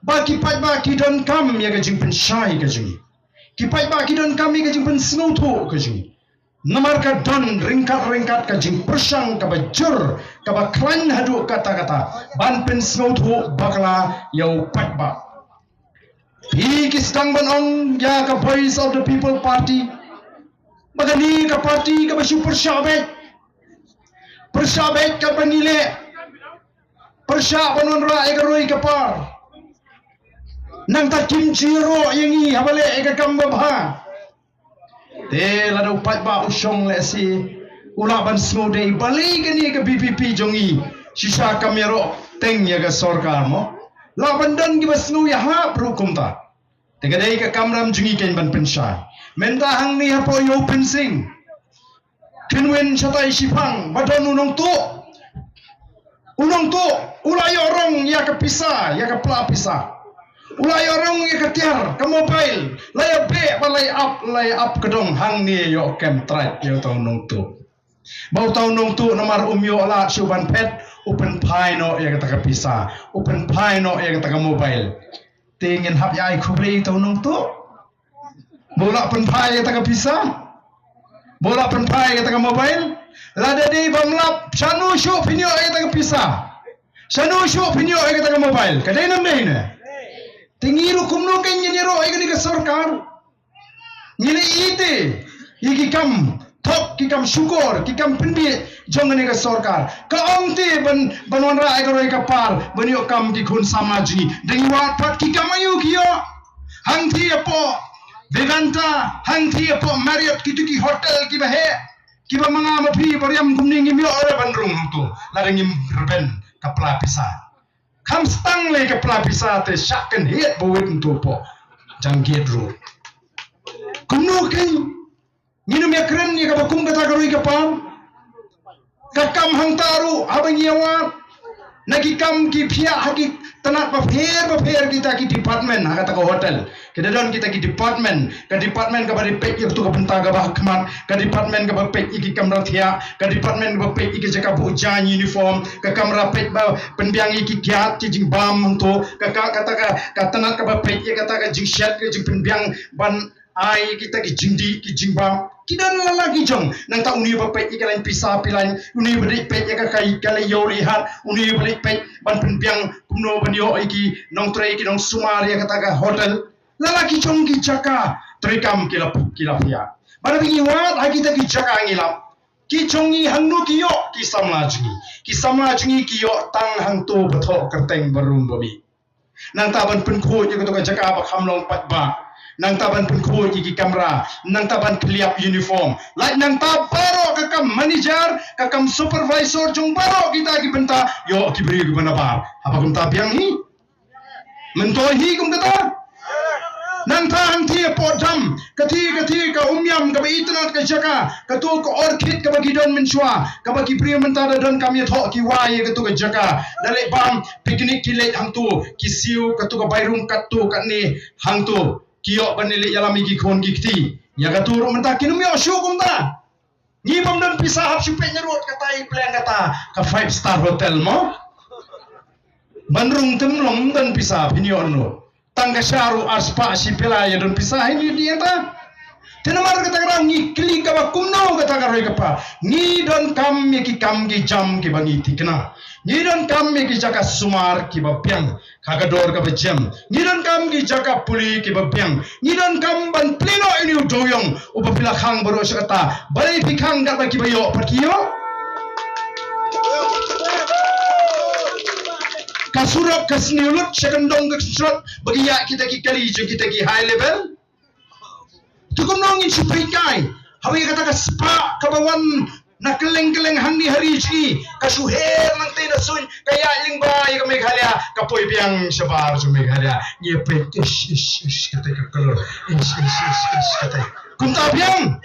ba ki paidbah ki donkam ïa ka jingpynshai ka jong ngi. Ki paidbah ki donkam ïa ka jingpynsngewthuh ka jong ngi. Namar ka don ryngkat ryngkat ka jingpyrshang kaba jur, kaba khlaiñ haduh katta katta ban pynsngewthuh bakla ïa u paidbah. Phi ki sdang ban ong ïa ka Voice of the People Party ba kane ka party kaba shu pyrshah beit. Pyrshah beit katba ngi leh. Pyrshah ban wanrah ïa ka roi ka par. Nangta kim ju ïaroh ïa ngi haba leh ïa ka kam babha. Te lada u paidbah u shong lehse u lah ban sngewdei balei kane ka V P P jong ngi shisha kam ïaroh teng ïa ka sorkar mo. Lah ban don kiba sngew ïahap ruh kumta. Te ka dei ka kamram jong ngi kein ban pynshai. Mynta hangne hapoh Ïew Pynsing, kynwin shatai shipang ba don u nongtuh. U nongtuh u la ïoh rong ïa ka pisa, ïa ka pla pisa. U la ïoh rong ïa ka tiar, ka mobile, la ïa beh bad la ïa ap, la ïa ap ka dong hangne ïoh kem trai ïa uta u nongtuh. Ba uta u nongtuh namar um ïoh lad shuh ban phet, u pynphai noh ïa kata ka pisa, u pynphai noh ïa kata ka mobile. Te ngin hap ïa ai khublei ïa uta u nongtuh ba u la pynphai ïa kata ka pisa, ba u la pynphai ïa kata ka mobile. Lada dei bym lap, shano shuh phin ïoh ïa kata ka pisa? Shano shuh phin ïoh ïa kata ka mobile? Ka dei ne ym dei ne? Te ngi ruh kumno kein ngin ïaroh ïa kane ka sorkar? Ngi la ïeit ïa ki kam thok, ki kam shukor, ki kam pynbiej jong kane ka sorkar. Ka ong te ban, ban wanrah ïa ka roi ka par ban ïoh kam ki khun samla jong ngi. Da ngi wad pat ki kam aïu ki ïoh? Hangtei hapoh Vivanta, hangtei hapoh Marriott, kito ki hotel kiba heh, kiba ma nga ma phi ba riam kumne ngim ïoh re ban rung hangto lada ngim rben ka pla pisa. Kham stang lei ka pla pisa te shah kynhied ba wit ntu poh jang gate ruh. Kumno kein ngin ym ïakren ïa kaba kum kata ka roi ka par? Ka kam hangta ruh haba ngi ïa wad na ki kam ki phiah ha ki tnat bapher bapher, kita ki department ha kata ka hotel. Ki da don kita ki department, ka department kaba dei peit ïa katu ka bynta kaba ha khmat, ka department kaba peit ïa ki kamra thiah, ka department kaba peit ïa ki jaka buh jaiñ uniform, ka kamra peit ba pynbiang ïa ki kiad ki jingbam hangto, ka, ka, kata ka, ka tnat kaba peit ïa kata ka jingshet ka jingpynbiang ban ai ïa kita ki jingdih ki jingbam. Ki don la la ki jong, nangta une ba peit ïa ka lain pisa pilain, une ba dei peit ïa ka kai ka la ïoh lihat, une ba dei peit ban pynbiang kumno ban ïoh ïa ki nongtrei ki nongsumar ïa kata ka hotel. La la ki jong ki jaka treikam ki la, ki la phiah. Bad haba ngi wad ha kita ki jaka ngi lap, ki jong ngi hangno ki ïoh? Ki samla jong ngi. Ki samla jong ngi ki ïoh tang hangto ba thoh kyrteng ba rung ba mih. Nangta ban pynkhuid ïa kato ka jaka ba kham long paidbah, nangta ban pynkhuid ïa ki kamra, nangta ban kylliap uniform, lait nangta baroh ka kam manager, ka kam supervisor jong baroh kita ki bynta ïoh ki briew kiba nabar. Haba kumta biang hi? Myntoi hi kum kata? Nangta hangtei hapoh dam, kata, kata ka Umiam kaba itynnad ka jaka, kato ka orchid kaba ki don mynshuwa, kaba ki briew mynta da donkam ïathoh ki wai ïa kato ka jaka. Da leit bam picnic ki leit hangto, ki siew kato ka bai rung katto katne hangto, ki ïoh ban leit ïalam ïa ki khun ki kti. Ïa kato ruh mynta kin ym ïoh shuh kumta. Ngi bym don pisa hap shu peit na rud kata i pleng kata ka five star hotel mo. Ban rung te ym long don pisa phin ïoh noh. Tang ka sha ruh ar spah shi pela ïa don pisa hi ni ïa ta. Te namar kata ka daw ngi kylli kaba kumno kata ka roi ka par. Ngi donkam ïa ki kam ki jam kiba ngi thikna. Ngi donkam ïa ki jaka sumar kiba biang ha ka dor kaba jem. Ngi donkam ki jaka pule kiba biang. Ngi donkam ban plie noh ïa une u dewïong uba phi la khang baroh shi katta. Balei phi khang katba kiba ïoh pat ki ïoh? Ka surok ka sniew lut sha kyndong ka kynshot ba ki ïaid kita ki kali jong kita ki high level. Te kumno ngin shu peit kai haba ïa kata ka spah kaba wan na kylleng kylleng hangne ha ri jong ngi ka shu her nangtei na suiñ, ka ïaid lyngba ïa ka Meghalaya, ka poi biang shabar jong Meghalaya. Ngi peit, ish ish ish, kata ka klur, ish ish ish ish, kata. Kumta biang.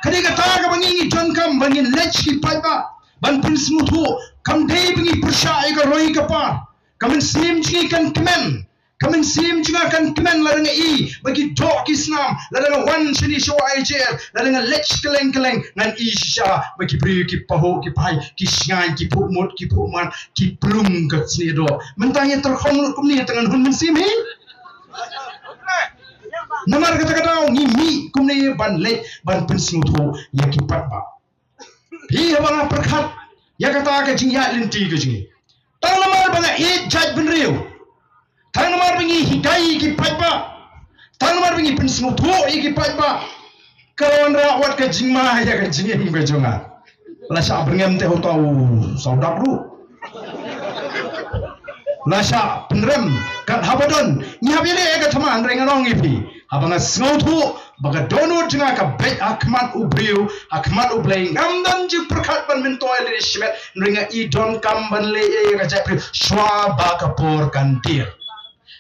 Ka dei kata kaba ngi, ngi donkam ba ngin leit sha ki paidbah ban pynsngewthuh. Kam dei ba ngi pyrshah ïa ka roi ka par. Ka mynsiem jong ngi kan kmen. Ka mynsiem jong nga kan kmen lada nga i ba ki doh ki snam, lada nga wan shane sha Y J F, lada nga leit kylleng kylleng, ngan i shisha ba ki briew ki pahuh ki phai, ki shngaiñ, ki phuh mut ki phuh mat, ki plung ka snieh doh. Mynta ngi tyrkhong lut kumne te ngan hun mynsiem hi. Namar kata ka daw ngi mih kumne ban leit ban pynsngewthuh ïa ki paidbah. Phi, haba nga pyrkhat ïa kata ka jingïaid lynti ka jong ngi, tang namar ba nga ïeit jaitbynriew, tang namar ba ngi hikai ïa ki paidbah, tang namar ba ngi pynsngewthuh ïa ki paidbah, ka la wanrah wat ka jingma ïa ka jingim ka jong nga. La shah byrngem te ha uta u sawdak ruh. La shah pynrem kat haba don. Ngi hap ïaleh ïa ka thma, hynrei ngan ong ïa phi, haba nga sngewthuh ba ka dohnud jong nga ka beit ha khmat u briew, ha khmat U Blei, ngam don jingpyrkhat ban myntoi lane shimet, hynrei nga i donkam ban leh ïa ka jaitbynriew shuwa ba ka por kan dier.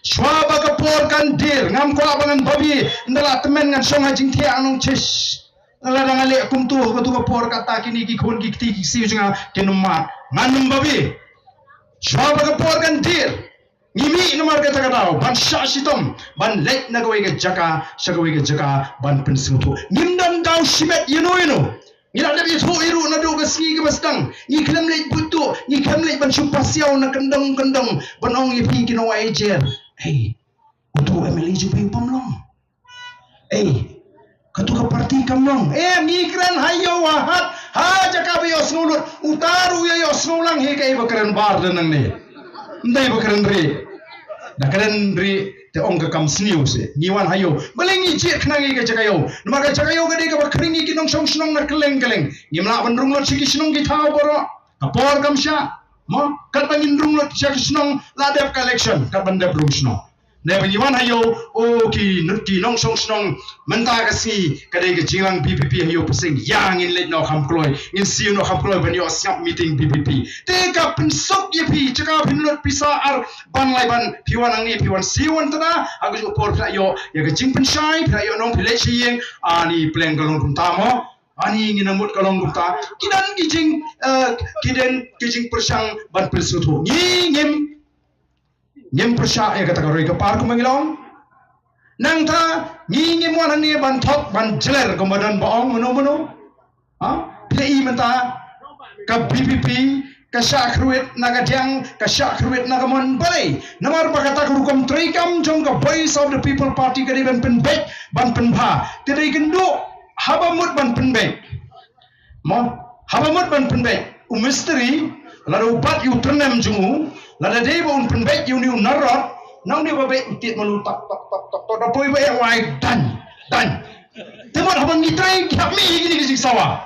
Shuwa ba ka por kan dier, ngam kwah ba ngan babe, ynda la tymmen ngan shong ha jingthiah ngan ong, shish. Lada nga leh kumto ha kato ka por kata kine ki khun ki kti ki ksiew jong nga kin ym mad. Ngan ym babe. Shuwa ba ka por kan dier. Ngi mih namar kata ka daw ban shah shitom, ban leit na kawei ka jaka sha kawei ka jaka ban pynsngewthuh. Ngim don daw shimet ïano ïano. Ngi la dep ïathuh ïa ruh naduh ka sngi kaba sdang. Ngi khlem leit butuh, ngi khlem leit ban shu pasiaw na kyndong kyndong ban ong ïa phi ki nongwai jer. Hei, uto u M L A jong phi u bym long. Ei, katu ka party kam long. Em, ngi kren ha ïew ha hat, ha jaka ba ïohsngew lut. Uta ruh u ïohsngew lang hi kaei ba kren bar da nangne. Ym dei ba kren rieh. Da kren rieh te ong ka kam sniew seh. Ngi wan ha ïew. Balei ngi jied khnang ïa ka jaka ïew? Namar ka jaka ïew ka dei kaba khring ïa ki nongshong shnong na kylleng kylleng. Ngim lah ban rung lut sha ki shnong ki thaw baroh. Ka por kam shah. Mo, katba ngin rung lut sha ki shnong la dep ka election, katba dep rung shnong. Neba ngi wan ha ïew, o ki, ki nongshong shnong, mynta ka sngi ka dei ka jingïalang V P P ha ïew Pasing. Ïa ngin leit noh kham kloi, ngin siew noh kham kloi ban ïoh sngap meeting V P P. Te ka pynsuk ïa phi, jaka phin lut pisa ar ban lai ban, phi wan hangne, phi wan siew wan tna, ha kajuh ka por phi la ïoh ïa ka jingpynshai, phi la ïoh nong phi leit sha ïing. Ani pleng ka long kumta mo, ani ngin nang mut ka long kumta. Ki don ki jing, eh, ki don ki jingpyrshang ban pynsngewthuh. Ngi ngim Ngim pyrshah ïa kata ka roi ka par kumba ngi long. Nangta ngi ngim wan hangne ban thok ban jler kumba don ba ong mano mano. Ha? Phi i mynta ka V P P ka shah khrwit na ka diang, ka shah khrwit na ka mon. Balei? Namar ba kata ka rukom treikam jong ka Voice of the People Party ka dei ban pynbeit, ban pynbha. Te dei kynduh haba mut ban pynbeit. Mo, haba mut ban pynbeit u mistri, lada u bat ïa u tyrnem jong u, lada dei ba un pynbeit ïa une u narod, na une ba beit u tied malu tak tak tak tak tak, da poi ba ïa wai dan dan. Te mut haba ngi trei ki hap mih ïa kine ki jingsawa.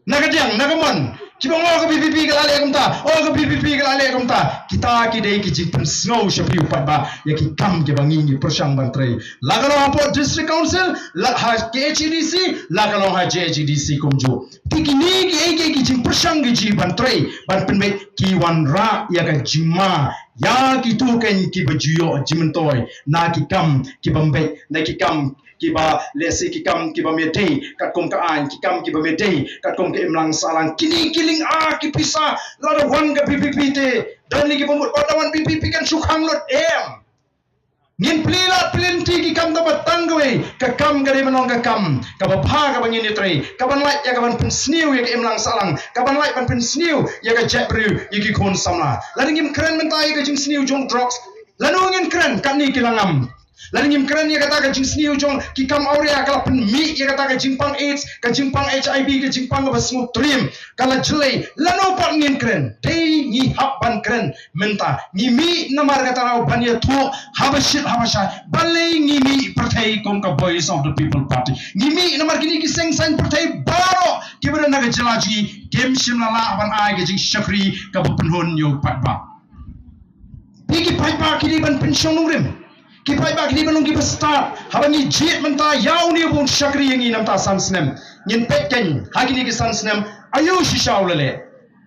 Na ka diang, na ka mon, kiba ong o ka V P P ka la leh kumta, o ka V P P ka la leh kumta. Kita ki dei ki jingpynsngew sha phi u paidbah ïa ki kam kiba ngi ngi pyrshang ban trei. La ka long hapoh District Council, la ha K H A D C, la ka long ha J H A D C kumjuh. Te kine kiei kiei ki jingpyrshang ki jingban trei ban pynbeit ki wanrah ïa ka jingma ïa kito kein kiba ju ïoh jingmyntoi na ki kam kiba mbeit, na ki kam kiba lehse ki kam kiba me dei katkum ka aiñ, ki kam kiba me dei katkum ka imlang sahlang. Kine ki lynga ki pisa, lada wan ka V P P te don ne kiba mut ba da wan V P P kan shu khang lut, em. Ngin plie lad plie lynti ki kam tang ba tang kawei. Ka kam ka dei ban long ka kam kaba bha kaba ngin ïatrei, kaban lait ïa kaban pynsniew ïa ka imlang sahlang, kaban lait ban pynsniew ïa ka jaitbynriew, ïa ki khun samla. Lada ngim kren mynta ïa ka jingsniew jong drugs, lano ngin kren katne ki langam? Lada ngim kren ïa kata ka jingsniew jong ki kam awria ka la pynmih ïa kata ka jingpang AIDS, ka jingpang H I V, ka jingpang kaba sngewtriem ka la jlei, lano pat ngin kren? Dei ngi hap ban kren mynta. Ngi mih namar kata ka daw ban ïathuh haba shit haba shai balei ngi mih pyrthei kum ka Voice of the People Party. Ngi mih namar kine ki seng saiñ pyrthei baroh kiba don ha ka jylla jong ngi kim shym la lah ban ai ka jingshakri kaba pynhun ïa u paidbah. Phi, ki paidbah ki dei ban pynshong nongrim. Ki paidbah ki dei ban long kiba stad. Haba ngi jied mynta ïa une uba un shakri ïa ngi namar ta san snem, ngin peit kein ha kine ki san snem aïu shisha u la leh.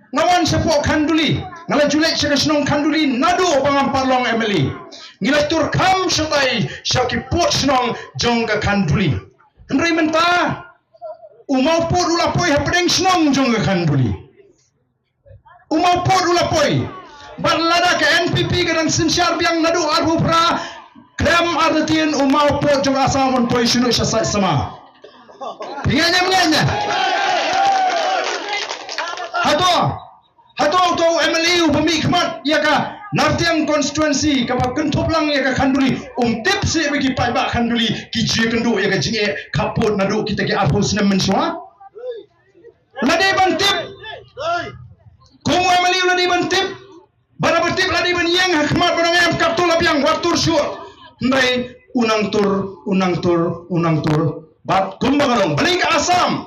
Nga wan shapoh Khanduli, nga la ju leit sha ka shnong Khanduli naduh ba ngam pat long M L A. Ngi la tur kham shatai sha ki pud shnong jong ka Khanduli. Hynrei mynta u Mawpud u la poi hapdeng shnong jong ka Khanduli. U Mawpud u la poi. Bad lada ka N P P ka dang synshar biang naduh arphew phra, khlem artatien u Mawpud jong Assam un poi shuh sha sait sama. Phi ngeit ne em ngeit ne? Hato, hato uto u M L A uba mih khmat ïa ka Nartiang constituency kaba kynthup lang ïa ka Khanduli, um tip seh ba ki paidbah Khanduli ki ju ïakynduh ïa ka jingeh khappud naduh kita ki arphew snem mynshuwa? La dei ban tip. Kum u M L A u la dei ban tip. Bad haba tip la dei ban ïeng ha khmat ban ong em, katto la biang, wat tur shuh. Hynrei u nang tur, u nang tur, u nang tur. Bad kumba ka long, balei ka Assam?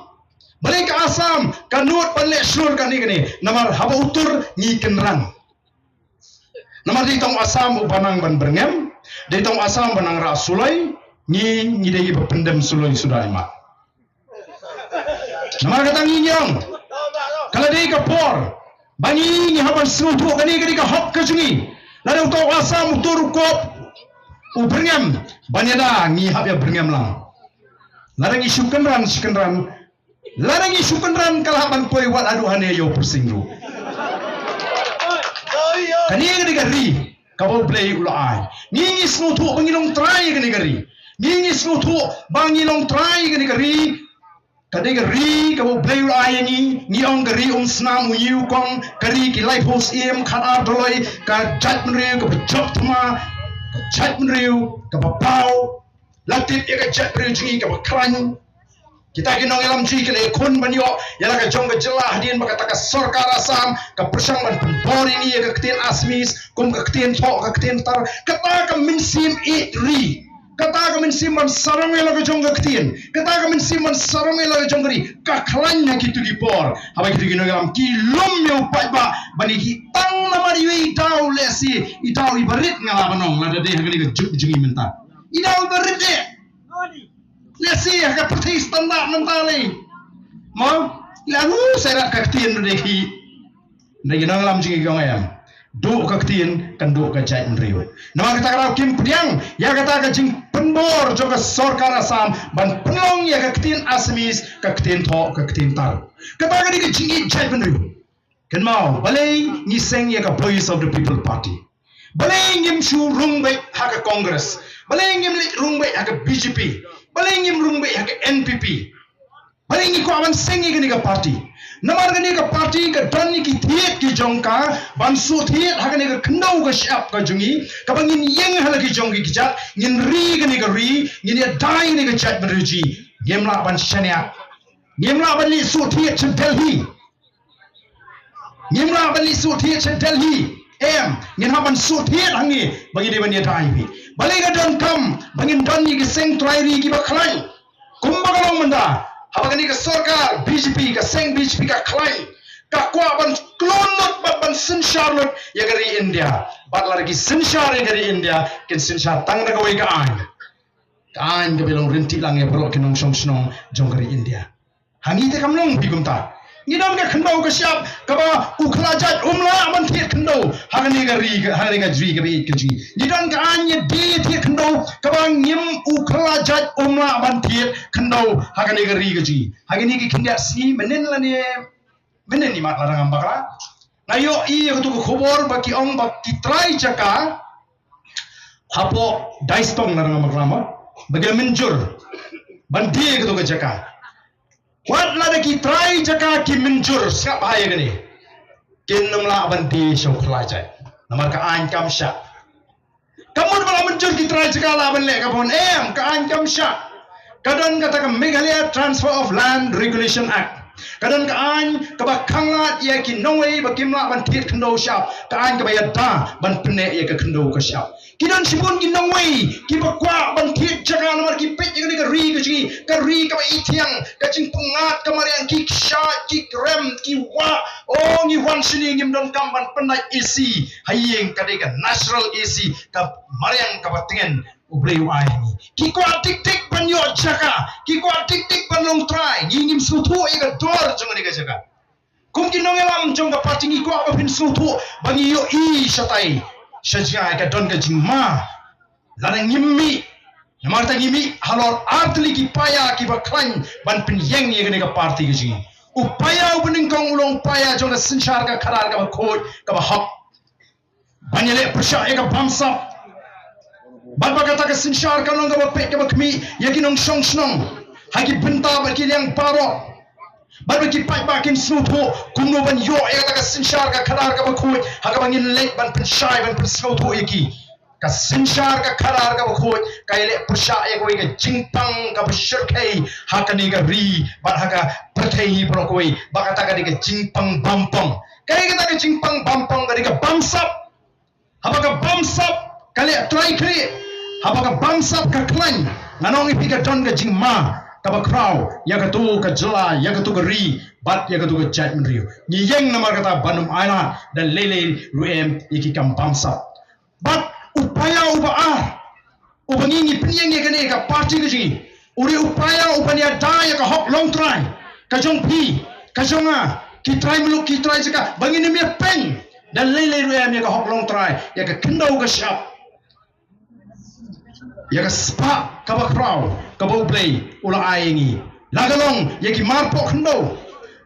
Balei ka Assam ka nud ban leh shlur kane kane? Namar haba u tur ngi kynran. Namar dei tang u Assam uba nang ban byrngem, dei tang u Assam uba nang rah suloi, ngi, ngi dei ba pyndem suloi suda i mat. Namar kata ngi ong, ka la dei ka por ba ngi, ngi hap ban sngewthuh kane ka dei ka hok ka jong ngi. Lada uto u Assam u tur u kop u byrngem, ban ïada ngi hap ïa byrngem lang. Lada ngi shu kynran, shu kynran, lada ngi shu kynran ka la hap ban poi wat haduh hangne ïa u Pyrshing ruh. Kane ka dei ka ri. kaba U Blei u la ai. Ngi ngi sngewthuh ba ngi long trai ïa kane ka ri. Ngi ngi sngewthuh ba ngi long trai ïa kane ka ri. Kane ka ri kaba U Blei u la ai ïa ngi, ngi ong ka ri um snam u ñiu kong, ka ri ki laiphew syiem, khatar doloi, ka jaitbynriew kaba jop thma, ka jaitbynriew kaba paw. La tip ïa ka jaitbynriew jong ngi kaba khlaiñ. Kita ki nongïalam jong ngi ki la ïakhun ban ïoh ïa la ka jong ka jylla hadien ba kata ka sorkar Assam ka pyrshang ban pynbor ïa ngi ïa ka ktien Assamese kum ka ktien thoh, ka ktien tar. Kata ka mynsiem ïeit ri, kata ka mynsiem ban sarong ïa la ka jong ka ktien, kata ka mynsiem ban sarong ïa la ka jong ka ri ka khlaiñ ha kito ki por. Haba kito ki nongïalam ki lum ïa u paidbah ban ïa ki tang namar iwei i daw lehse i daw iba rit, nga lah ban ong, lada dei ha kane ka juk jong ngi mynta i daw iba rit eh. Lehse ha ka pyrthei standard mynta lei. Mo, la ngu seret ka ktien ruh de ki. Nda ki nongïalam jong ngi ki ong em, duh ka ktien kan duh ka jaitbynriew. Namar kata ka daw kim pdiang ïa kata ka jingpynbor jong ka sorkar Assam ban pynlong ïa ka ktien Assamese ka ktien thoh, ka ktien tar. Kata ka dei ka jingïeit jaitbynriew. Kynmaw, balei ngi seng ïa ka Voice of the People Party? Balei ngim shu rung beit ha ka Congress? Balei ngim leit rung beit ha ka B J P? Balei ngim rung beit ha ka N P P? Balei ngi kwah ban seng ïa kane ka party? Namar kane ka party ka don ïa ki thied ki jong ka ban shu thied ha kane ka khyndew ka shyiap ka jong ngi, kaba ngin ïeng ha la ki jong ki kjat, ngin ri kane ka ri, ngin ïada ïa kane ka jaitbynriew jong ngi. Ngim lah ban shaniah. Ngim lah ban leit shu thied sha Delhi. Ngim lah ban leit shu thied sha Delhi. Em, ngin hap ban shu thied hangne ba ngin dei ban ïada ïa phi. Balei ka donkam ba ngin don ïa ki seng trai ri kiba khlaiñ? Kumba ka long mynta, haba kane ka sorkar B J P, ka seng B J P ka khlaiñ, ka kwah ban klon lut bad ban synshar lut ïa ka ri India. Bad lada ki synshar ïa ka ri India, kin synshar tang da kawei ka aiñ. Ka aiñ kaba long ryntieh lang ïa baroh ki nongshong shnong jong ka ri India. Ha ngi te kam long phi kumta. Ngi don ka khyndew ka shyiap kaba u khlajait um lah ban thied khyndew ha kane ka ri, ha kane ka ri kaba ïeit ka jong ngi. Ngi don ka aiñ ïadie thied khyndew kaba ngim, u khlajait um lah ban thied khyndew ha kane ka ri ka jong ngi. Ha kine ki khyndiat sngi mynnin lane mynnin i mat lada ngam bakla, nga ïohi ïa katu ka khubor ba ki ong ba ki trai jaka hapoh Daistong lada ngam bakla, ba ki la mynjur ban die ïa katu ka jaka. Wat lada ki trai jaka ki mynjur, sngap bha ïa kane, kin ym lah ban die sha u khlajait. Namar ka aiñ kam shah. Ka mut ba la mynjur ki trai jaka lah ban leh kaba bun, em, ka aiñ kam shah. Ka don kata ka Meghalaya Transfer of Land Regulation Act. Ka don ka aiñ kaba khanglad ïa ki nongwei ba kim lah ban thied khyndew shyiap. Ka aiñ kaba ïada ban pynneh ïa ka khyndew ka shyiap. Ki don shibun ki nongwei kiba kwah ban thied jaka namar ki peit ïa kane ka ri ka jong ngi, ka ri kaba ithiang, ka jingpyngngad ka mariang, ki kshaid, ki krem, ki wah. O, ngi wan shane ngim donkam ban pyndait A C ha ïing, ka dei ka natural A C, ka mariang kaba tngen U Blei u ai ha ngi. Ki kwah dik dik ban ïoh jaka, ki kwah dik dik ban long trai. Ngi ngim sngewthuh ïa ka dor jong kane ka jaka. Kum ki nongïalam jong ka party ngi kwah ba phin sngewthuh ba ngi ïohi shatai sha jngai ka don ka jingma. Lada ngim mih, namar ta ngim mih halor artylli ki paia kiba khlaiñ ban pynïeng ïa kane ka party ka jong ngi. U paia uba nyngkong u long paia jong ka synshar ka khadar kaba khuid kaba hok. Ban ïaleh pyrshah ïa ka bamsap. Bad ba kata ka synshar kan long kaba peit kaba khmih ïa ki nongshong shnong ha ki bynta bad ki liang baroh. Bad ba ki paidbah kin sngewthuh kumno ban ïoh ïa kata ka synshar ka khadar kaba khuid ha kaba ngin leit ban pynshai ban pynsngewthuh ïa ki. Ka synshar ka khadar kaba khuid ka ïaleh pyrshah ïa kawei ka jingpang kaba shyrkhei ha kane ka ri bad ha ka pyrthei hi baroh kawei. Ba kata ka dei ka jingpang bampong. Ka dei kata ka jingpang bampong ka dei ka bamsap. Haba ka bamsap ka leh trai khlieh, haba ka bamsap ka khlaiñ, ngan ong ïa phi ka don ka jingma kaba khraw ïa katu ka jylla, ïa katu ka ri bad ïa katu ka jaitbynriew. Ngi ïeng namar kata ban ym ailad da lei lei ruh em ïa ki kam bamsap. Bad u paia uba ar uba ngi ngi pynïeng ïa kane ka party ka jong ngi, u dei u paia uban ïada ïa ka hok longtrai ka jong phi, ka jong nga, ki trai muluk, ki trai jaka, ba ngin ym ïapeiñ da lei lei ruh em ïa ka hok longtrai, ïa ka khyndew ka shyiap, ïa ka spah kaba khraw kaba U Blei u la ai ïa ngi. La ka long ïa ki marpoh khyndew,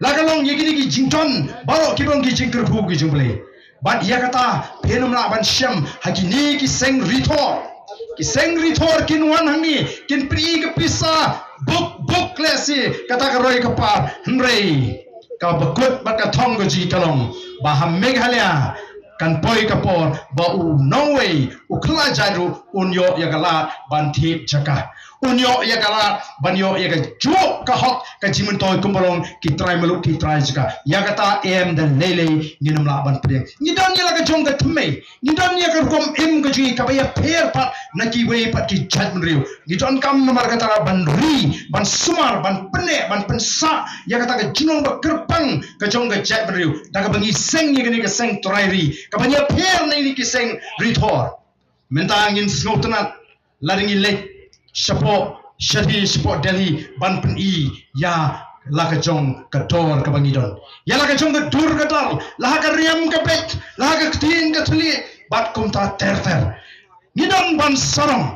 la ka long ïa kine ki jingdon baroh kiba long ki jingkyrkhu ki jong U Blei. Bad ïa kata phin ym lah ban shem ha kine ki seng rithor. Ki seng rithor kin wan hangne, kin pyni ka pisa buk buk lehse kata ka roi ka par, hynrei kaba kut bad ka thong ka jong ngi ka long ba ha Meghalaya kan poi ka por ba u nongwei u khlajat ruh un ïoh ïa ka lad ban thied jaka. Un ïoh ïa ka lad ban ïoh ïa ka juk ka hok ka jingmyntoi kumba long ki trai muluk ki trai jaka. Ïa kata em da lei lei ngin ym lah ban pdiang. Ngi don ïa la ka jong ka thymmei, ngi don ïa ka rukom im ka jong ngi kaba ïapher pat na kiwei pat ki jaitbynriew. Ngi donkam namar kata ban ri, ban sumar, ban pynneh, ban pynsah ïa kata ka jinglong ba kyrpang ka jong ka jaitbynriew da kaba ngi seng ïa kane ka seng trai ri kaba ngi ïapher na kine ki seng rithor. Mynta ngin sngewtynnat lada ngi leit shapoh shadhi shapoh Delhi ban pyni ïa la ka jong ka dor kaba ngi don, ïa la ka jong ka dur ka dar, la ha ka riam ka beit, la ha ka ktien ka thylliej bad kumta ter ter. Ngi don ban sarong,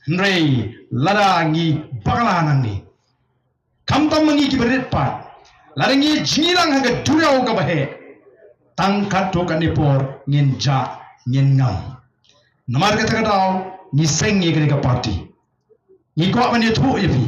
hynrei lada ngi bakla nangne, khamtam ma ngi kiba rit pat, lada ngi jingïalang ha ka duriaw kaba heh, tang katto katne por ngin jah ngin ngam. Namar kata ka daw ngi seng ïa kane ka party. Ngi kwah ban ïathuh ïa phi,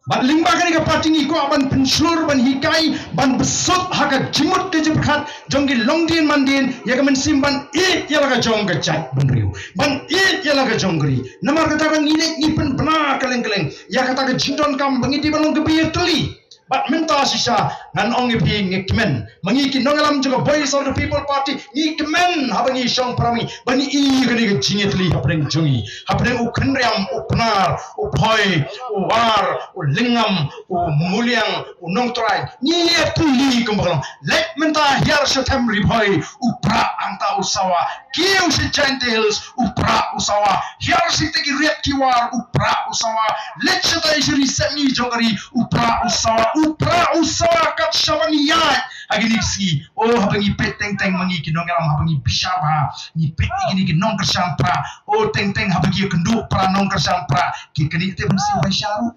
bad lyngba kane ka party ngi kwah ban pynshlur, ban hikai, ban bsut ha ka jingmut ka jingpyrkhat jong ki longdien mandien ïa ka mynsiem ban ïeit ïa la ka jong ka jaitbynriew, ban ïeit ïa la ka jong ka ri. Namar kata ka ngi leit ngi pynbna kylleng kylleng ïa kata ka jingdonkam ba ngi dei ban long ka baiatylli. Bad mynta shisha ngan ong ïa phi, ngi kmen ma ngi ki nongïalam jong ka Voice of the People Party, ngi kmen haba ngi shong para ma ngi ba ngi ïoh ïa kane ka jingïatylli hapdeng jong ngi, hapdeng u Khynriam, u Pnar, u Phoi, u War, u Lyngngam, u Muliang, u Nongtrai. Ngi ïatylli kumba ka long. Leit mynta hiar sha Them Ri Bhoi, u Prah hangta u sawa. Kiew sha Jaintia Hills, u Prah u sawa. Hiar sha ki Riat ki War, u Prah u sawa. Leit sha tai sha ri sepngi jong ka ri, u Prah u sawa. U Prah u sawa kat shaba ngi ïaid ha kine ki sngi. O haba ngi peit teng teng ma ngi ki nongïalam, haba ngi bishar bha, ngi peit ïa kine ki nongkyrshan Prah. O teng teng haba ngi ïakynduh para nongkyrshan Prah, ki kane te ban siew bai sha ruh.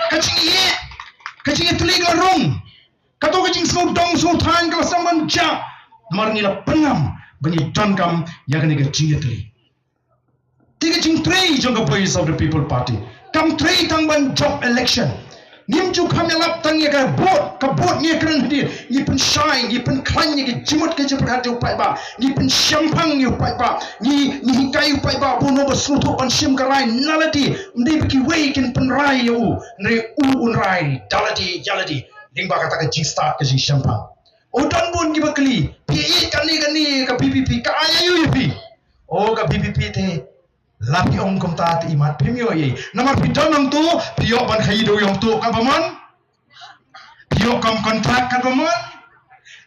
Ka jingïeit, ka jingïatylli ka la rung. Kato ka jingsngewdong sngewthuh ka la sdang ban jah. Namar ngi la pynngam ba ngi donkam ïa kane ka jingïatylli. Te ka jingtrei jong ka Voice of the People Party kam trei tang ban jop election. Ngim ju kham ïalap tang ïa ka vote, ka vote ngi kren hadien, ngi pynshai, ngi pynkhlaiñ ïa ka jingmut ka jingpyrkhat jong u paidbah, ngi pynshemphang ïa u paidbah, ngi, ngi hikai u paidbah ba u nongba sngewthuh ban shim ka rai na lade, ym dei ba kiwei kin pynrai ïa u, hynrei u un rai da lade ïa lade. Lyngba kata ka jingstad ka jingshemphang. O don bun kiba kylli, phi ïeit kane kane ka V P P, ka ai aïu ïa phi? O ka V P P te, la phi ong kumta te imat phim ïoh ei. Namar phi don hangto, phi ïoh ban khaii da u ïong to katba mon. Phi ïoh kam contract katba mon.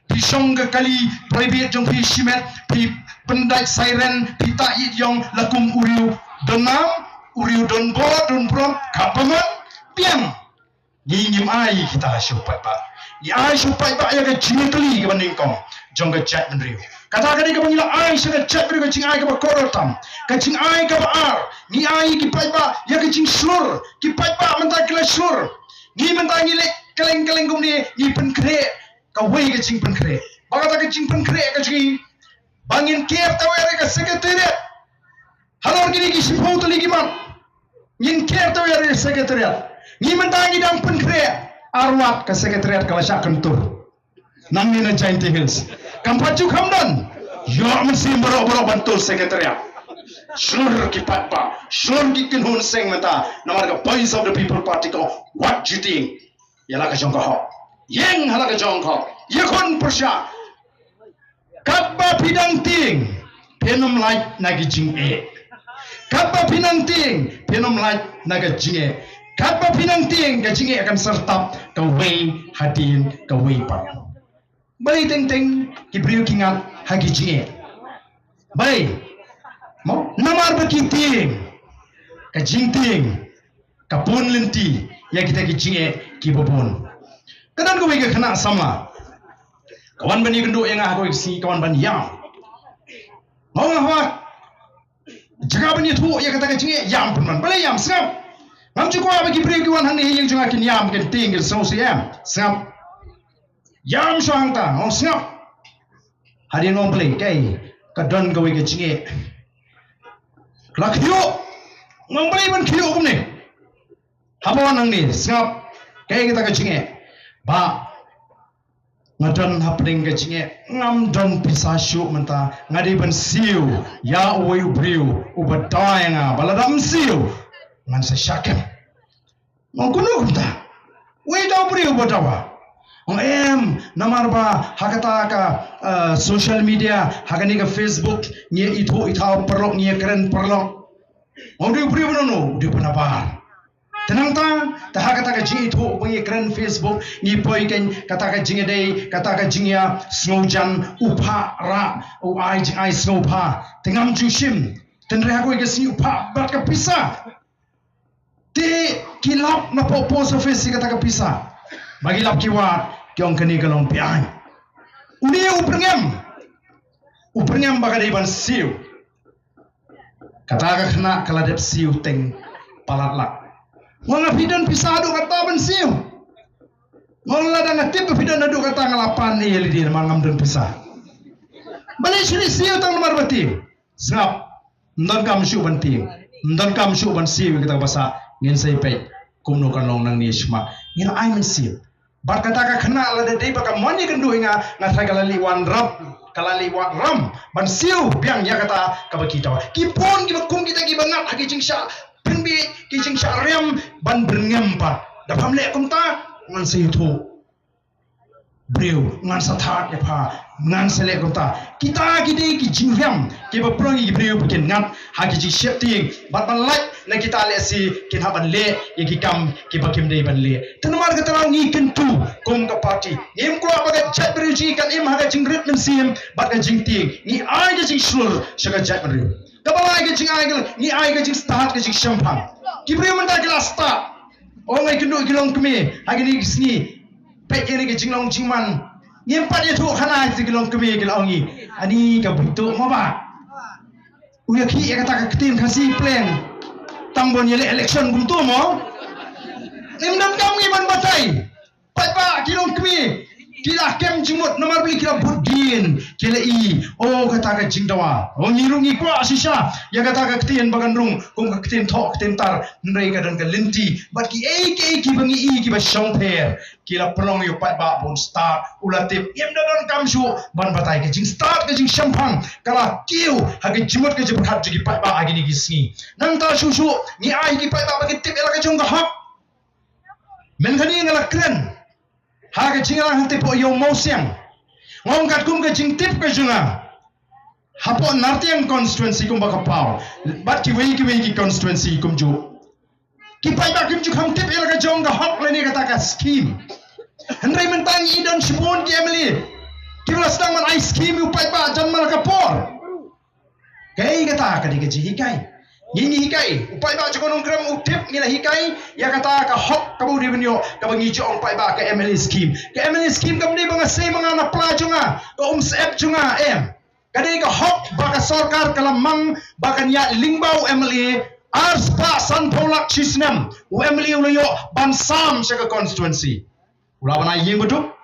Phi shong ka kali private jong phi shimet, phi pyndait siren, phi tah ïit ïong la kum u riew don nam, u riew don bor don burom katba mon. Biang. Ngi ngim ai kita sha u paidbah. Ngi ai sha u paidbah ïa ka jingïatylli kaba nyngkong jong ka jaitbynriew. Kata ka dei kaba ngi la ai sha ka jaitbynriew, ka jingai kaba kordor tam. Ka jingai kaba ar, ngi ai ki paidbah ïa ka jingshlur. Ki paidbah mynta ki la shlur. Ngi mynta ngi leit kylleng kylleng kumne, ngi pynkhreh kawei ka jingpynkhreh. Ba kata ka jingpynkhreh ka jong ngi, ba ngin ker tawiar ïa ka secretariat. Halor kine ki shiphew tylli ki mat ngin ker tawiar ïa ka secretariat. Ngi mynta ngi dang pynkhreh arwat, ka secretariat ka la shah kyntur. Nangne na Jaintia Hills kam pat ju kham don. Ïoh mynsiem baroh baroh ban tur secretariat. Shlur ki paidbah, shlur ki kynhun seng mynta. Namar ka Voice of the People Party ka ong wat ju tieng ïa la ka jong ka hok. Ïeng ha la ka jong ka hok. Ïakhun pyrshah. Katba phi dang tieng, phin ym lait na ki jingeh. Katba phi dang tieng, phin ym lait na ka jingeh. Katba phi dang tieng, ka jingeh kan sa tap kawei hadien kawei pat. Balei teng teng ki briew ki ngat ha ki jingeh? Balei? Mo, namar ba ki tieng. Ka jingtieng ka pun lynti ïa kita ki jingeh kiba bun. Ka don kawei ka khynnah samla ka wan ban ïakynduh ïa nga ha kawei ka sngi, ka wan ban ïam. Nga ong, hawa, jaka ban ïathuh ïa kata ka jingeh, ïam pynban. Balei ïam? Sngap. Ngam ju kwah ba ki briew ki wan hangne ha ïing jong nga kin ïam, kin tieng, kin sngewsih, ïam. Sngap. Ïam shuwa hangta, ong sngap. Hadien ong Blei, kaei, ka don kawei ka jingeh. La khiew, ong Blei ban khiew kumne. Haba wan nangne, sngap, kaei kata ka jingeh. Bah, nga don hapdeng ka jingeh, ngam don pisa shuh mynta, nga dei ban siew ïa uwei u briew uba dei ïa nga, ba lada ym siew ngan sa shah kem. Ong kumno kumta? Uwei da u briew uba dawa. Ong em, namar ba ha kata ka, eh, social media, ha kane ka Facebook, ngi ithuh ithaw paralok, ngi kren paralok. Ong dei u briew uba nabar. Te nangta, te ha kata ka jingithuh ba ngi kren Facebook, ngi poi kein kata ka jingïadei, kata ka jingïasngewjan, u phah rah, u ai jingai sngewbha. Te ngam ju shim. Te hynrei ha kawei ka sngi u phah bad ka pisa. Te ki lap na poh post office ïa kata ka pisa. Ba ki lap ki wad, ki ong kane ka long beaiñ. Une u byrngem. U byrngem ba ka dei ban siew. Kata ka khynnah ka la dep siew teng palat lak. Nga ong phi don pisa haduh katta ban siew. Nga ong lada nga tip ba phi don haduh katta nga la pan ïa lade namar ngam don pisa. Balei shu siew tang namar ba tieng. Sngap. Ym donkam shuh ban tieng. Ym donkam shuh ban siew ïa kata ka basa. Ngin sa ïa peit kumno kan long nangne shakhmat. Ngin ai mynsiem. Bad kata ka khynnah lada dei ba ka mon ïakynduh ïa nga, nga tharai ka la leit wanrah, ka la leit wanrah ban siew biang ïa kata kaba ki dawa. Ki bun kiba kum kita kiba ngat ha ki jingshah pynbeit, ki jingshah riam ban byrngem pat. Da pham leh kumta ngan sa ïathuh briew, ngan sa thad ïa pha, ngan sa leh kumta. Kita ki dei ki jingriam kiba pynlong ïa ki briew ba kin ngat ha ki jingsheptieng bad ban lait na kita lehse kin hap ban leh ïa ki kam kiba kim dei ban leh. Te namar kata ngi kyntu kum ka party. Ngim kwah ba ka jaitbynriew jong ngi kan im ha ka jingrit mynsiem bad ka jingtieng. Ngi ai ka jingshlur sha ka jaitbynriew. Kaba lai ka jingai ka, ngi ai ka jingstad ka jingshemphang. Ki briew mynta ki la stad. Ong ai kynduh ki longkmie ha kine ki sngi. Peit ïa kane ka jinglong jingman. Ngim pat ïathuh khana ïa ki longkmie ki la ong ngi. Ani ka butuh ma ba. U ïa ki ïa kata ka ktien Khasi pleng. Tang ban ïaleh election kumto mo. Ngim donkam ngi ban batai. Paidbah ki longkmie ki la kem jingmut namar balei ki la bud dien ki la i. O kata ka jingdawa. O ngi ruh ngi kwah shisha ïa kata ka ktien ba kan rung kum ka ktien thoh ktien tar. Hynrei ka don ka lynti bad kiei kiei kiba ngi i kiba shongpher. Ki la pynlong ïa u paidbah ba un stad u la tip. Ngim da donkam shuh ban batai ka jingstad ka jingshemphang ka la kiew ha ka jingmut ka jingpyrkhat jong ki paidbah ha kine ki sngi. Nangta shuh shuh ngi ai ki paidbah ba ki tip ïa la ka jong ka hok. Mynta nga la kren ha ka jingïalang hangtei hapoh Ïew Mawsiang. Nga ong katkum ka jingtip ka jong nga hapoh Nartiang constituency kumba ka paw bad kiwei kiwei ki constituency kumjuh. Ki paidbah kim ju kham tip ïa la ka jong ka hok lane kata ka scheme. Hynrei mynta ngi don shibun ki M L A kiba la sdang ban ai scheme ïa u paidbah jan man la ka por. Kaei kata ka dei ka jinghikai. Ngi ngi hikai u paidbah jong ka Nongkrem u tip ngi la hikai ïa kata ka hok kaba u dei ban ïoh kaba ngi ju ong paidbah ka M L A scheme. Ka M L A scheme kam dei ba nga sei ma nga na pla jong nga ka umsyep jong nga em. Ka dei ka hok ba ka sorkar ka la mang ba kan ïaid lyngba u M L A arspah sanphew lak shi snem. U M L A u la ïoh ban sam sha ka constituency. U la ban ai ïing baduk,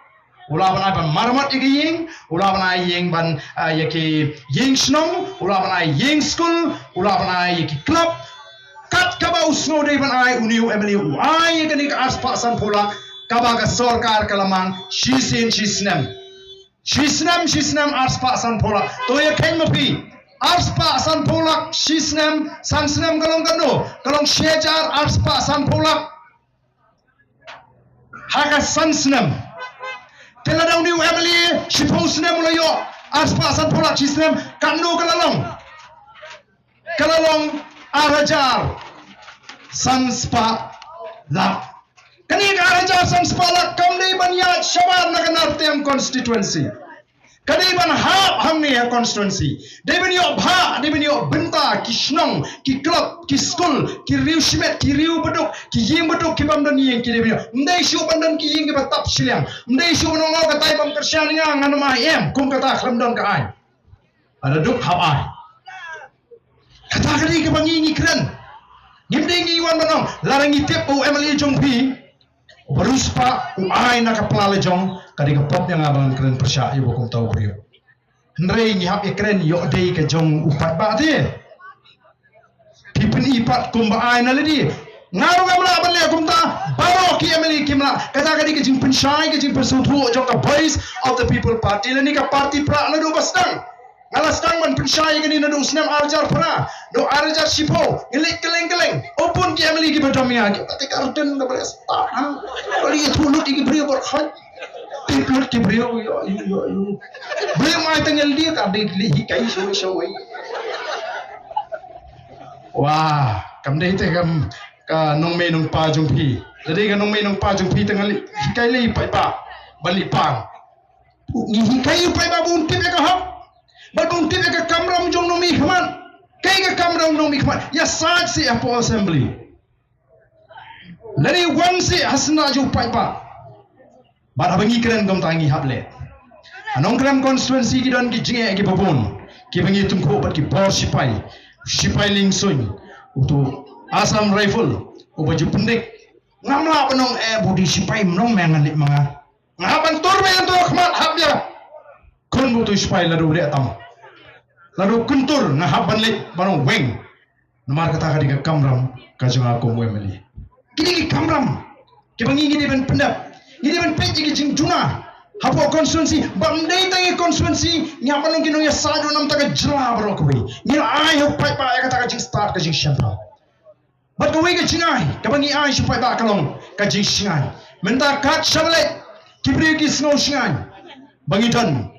u la ban ai ban maramot ïa ki ïing, u la ban ai ïing ban, ah, ïa ki ïing shnong, u la ban ai ïing skul, u la ban ai ïa ki club. Kat kaba u sngew dei ban ai une u M L A u ai ïa kane ka arspah sanphew lak kaba ka sorkar ka la mang shisien shi snem. Shi snem shi snem arspah sanphew lak. To ïa kheiñ ma phi. Arspah sanphew lak shi snem, san snem ka long kano? Ka long shi hajar arspah sanphew lak. Ha ka san snem. Te lada une u M L A shiphew snem u la ïoh arspah sanphew lak shi snem, kano ka la long? Ka la long ar hajar san spah lak. Kane ka ar hajar san spah lak kam dei ban ïaid shabar na ka Nartiang constituency. Ka dei ban hap hangne ha constituency. Dei ban ïoh bha, dei ban ïoh bynta ki shnong, ki club, ki skul, ki riew shimet, ki riew baduk, ki ïing baduk, ki bym don ïing, ki dei ban ïoh. Ym dei shuh ban don ki ïing kiba tap shiliang. Ym dei shuh ban ong, o katai bym kyrshan ïa nga, ngan ym ai em, kum kata khlem don ka aiñ. Lada duk hap ai. Kata ka dei kaba ngi ngi kren. Ngim dei ngi wan ban ong lada ngi tip ba u M L A jong phi uba riewspah u ai na ka pla la jong, ka dei ka pop ïa nga ba ngan kren pyrshah ïa uba kumta u briew. Hynrei ngi hap ïakren ïoh dei ka jong u paidbah te. Phi pyni pat kumba ai na lade. Nga ruh ngam lah ban leh kumta, baroh ki M L A kim lah. Kata ka dei ka jingpynshai, ka jingpynsngewthuh jong ka Voice of the People Party lane ka party Prah naduh ba sdang. Nga la sdang ban pynshai ïa kane naduh u snem ar hajar phra, naduh ar hajar shiphew, ngi leit kylleng kylleng. Oh bun ki M L A kiba dom ïa nga, ki pat te ka rten kaba leh stad ha. Ka leit ïathuh lut ïa ki briew baroh khoit. Tip lut ki briew, ïoh ïoh ïoh ïoh. Briew mai tang ïa lade ka dei leit hikai shawei shawei. Wah, kam dei te kam ka nongmei nongpa jong phi. Lada dei ka nongmei nongpa jong phi tang leit hikai lei paidbah ban leit pang. Ngi hikai ïa u paidbah ba un tip ïa ka hok bad ba un tip ïa ka kamram jong u nongmihkhmat. Kaei ka kamram u nongmihkhmat? Ïasaid seh hapoh assembly. Lane wan seh ha syndah jong u paidbah. Bad haba ngi kren kumta ngi hap leh. Ha Nongkrem constituency ki don ki jingeh kiba bun kiba ngi tyngkhuh bad ki bor shipai, shipai liengsuiñ, uto Assam Rifle uba ju pyndik. Ngam lah ban ong eh ba u dei shipai, mlong me ngan leit ma nga. Nga hap ban tur beit hangto ha khmat, hap ïa khun ba uto u shipai lada u leh tam. Lada u kyntur nga hap ban leit ban ong weng. Namar kata ka dei ka kamram ka jong nga kum u M L A. Ki dei ki kamram kiba ngi ngi dei ban pyndep, ngi dei ban peit ïa ki jingjuna hapoh constituency. Ba ym dei tang ïa constituency, ngi hap ban long ki nongïasaid ruh na bynta ka jylla baroh kawei. Ngi la ai ha u paidbah ïa kata ka jingstad ka jingshemphang. Bad kawei ka jingai kaba ngi ai sha u paidbah ka long ka jingshngaiñ. Mynta kat shaba leit ki briew ki sngew shngaiñ ba ngi don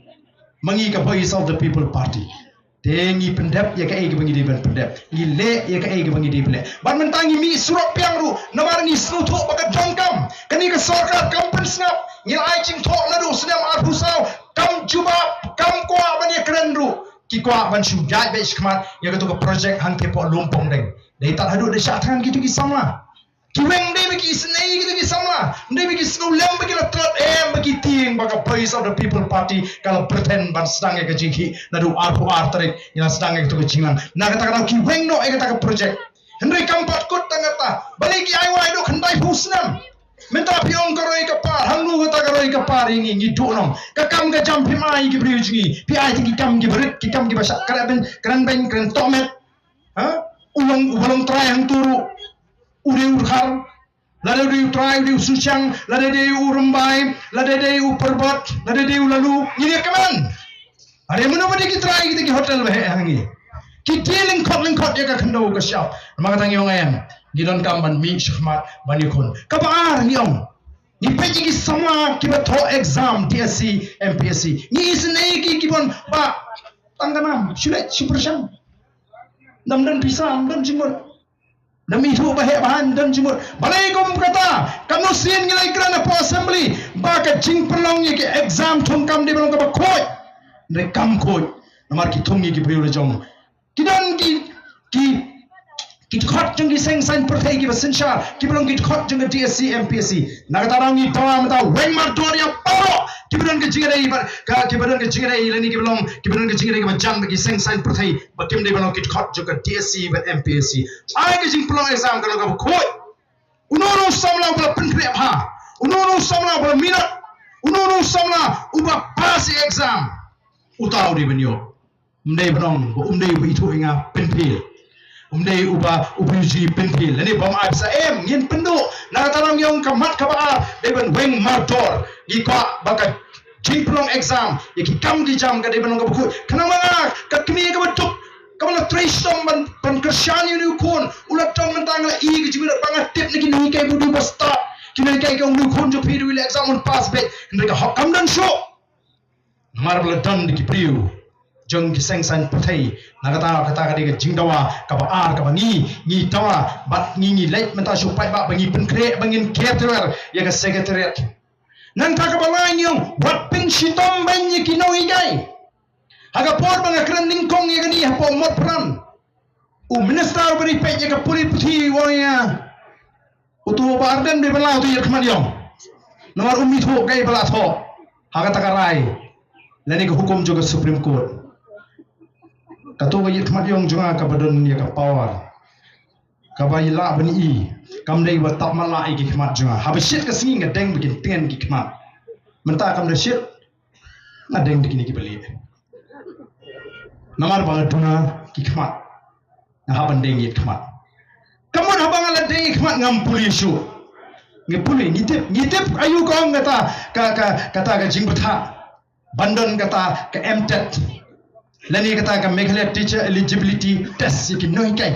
ma ngi ka Voice of the People Party. Te ngi pyndep ïa kaei kaba ngi dei ban pyndep, ngi leh ïa kaei kaba ngi dei ban leh. Bad mynta ngi mih surok biang ruh namar ngi sngewthuh ba ka donkam kane ka sorkar kam pynsngap. Ngi la ai jingthoh naduh u snem arphew saw, kam jubab, kam kwah ban ïakren ruh. Ki kwah ban shu ïaid beit shakhmat ïa kato ka project hangtei hapoh Lumpongdeng. Dei tad haduh da shah thngan kito ki samla. Ki weng dei ba ki isynei kito ki samla, dei ba ki sngewlem ba ki la tlot, em ba ki tieng ba ka Voice of the People Party ka la pretend ban sdang ïa ka jingkhih naduh arphew ar tarik. Ngi la sdang ïa kato ka jinglang, na kata ka daw ki weng noh ïa kata ka project. Hynrei kam pat kut tang kata, balei ki ai wai haduh khyndaiphew snem. Mynta phi ong ka roi ka par, hangno kata ka roi ka par ïa ngi, ngi duh noh. Ka kam ka jam phim ai ïa ki briew jong ngi, phi ai ïa ki kam kiba rit, ki kam kiba shah kren beiñ, kren beiñ, kren tohmet. Ha? U long, uba long trai hangto ruh u dei u Dkhar, lada dei u trai u dei u Suchiang, lada dei u Rymbai, lada dei u Parbot, lada dei u Laloo, ngi dei kmen. Are mano ba dei ki trai kita ki hotel ba heh ha ngi. Ki die lyngkhot lyngkhot ïa ka khyndew ka shyiap. Namar kata ngi ong em, ngi donkam ban mih shakhmat ban ïakhun. Kaba ar ngi ong, ngi peit ïa ki samla kiba thoh exam D S C, M P S C. Ngi isynei ïa ki, ki ban ba tang ka nam, shu leit shu pyrshang. Ym don pisa, ym don jingmut. Ym ithuh ba heh ba haiñ, ym don jingmut. Balei kum kata? Katno sien ngi la ïakren hapoh assembly ba ka jingpynlong ïa ki exam thung kam dei ban long kaba khuid. Hynrei kam khuid. Namar ki thung ïa ki briew la jong. Ki don ki, ki, ki dkhot jong ki seng saiñ pyrthei kiba synshar, kiba long ki dkhot jong ka D S C, M P S C. Na kata daw ngi dawa mynta weng mardor ïa baroh kiba don ka jingïadei bad ka, kiba don ka jingïadei lane kiba long, kiba don ka jingïadei kaba jan bad ki seng saiñ pyrthei ba kim dei ban long ki dkhot jong ka D S C bad M P S C. Ai ka jingpynlong exam ka long kaba khuid. Uno uno u samla uba la pynkhreh bha, uno uno u samla uba la minot, uno uno u samla uba pass ïa exam, uta u dei ban ïoh. Ym dei ban ong ba um dei uba ithuh ïa nga, pynphil. Um dei uba, uba ïohi, pynphil. Lane bym ai pisa, em, ngin pynduh. Na kata ngi ong ka mat kaba ar dei ban weng mardor. Ngi kwah ba ka jingpynlong exam ïa ki kam ki jam ka dei ban long kaba khuid. Khnang ba nga, ka kmie kaba duk, kaba la trei shitom ban, ban kyrshan ïa une u khun, u la dom mynta, nga la ïohi ka jingmut ba nga tip na ki nonghikai ba u dei uba stad. Ki nonghikai ki ong une u khun jong phi u dei u leh exam un pass beit. Hynrei ka hok kam don shuh. Namar ba la don da ki briew jong ki seng saiñ pyrthei. Na kata, kata ka dei ka jingdawa kaba ar kaba ngi, ngi dawa bad ngi, ngi leit mynta sha u paidbah ba ngi pynkhreh ba ngin ker tyrwer ïa ka secretariat. Nangta kaba lai ngi ong wat pynshitom beiñ ïa ki nonghikai. Ha ka por ba nga kren nyngkong ïa kane hapoh Motphran, u minister uba dei peit ïa ka pule puthi u ong ïa nga, uto u Bah Ardent dei ban lah uto ïa khmat ïong. Namar um ithuh kaei ba lah thoh ha kata ka rai lane ka hukum jong ka Supreme Court. Kato ka ïa khmat ïong jong nga kaba don ïa ka power, kaba ïa lah ban i, kam dei ba tap matlah ïa ki khmat jong nga. Haba shit ka sngi nga deng ba kin tngen ki khmat. Mynta kam da shit, nga deng da kine kiba lieh. Namar ba nga duna ki khmat. Nga hap ban deng ïit khmat. Ka mut haba nga la deng ïit khmat ngam pule shuh. Ngi pule, ngi tip, ngi tip aïu ka ong kata, ka, ka, kata ka jingbthah. Ban don kata ka MTET. Lane kata ka Meghalaya Teacher Eligibility Test ïa ki nonghikai.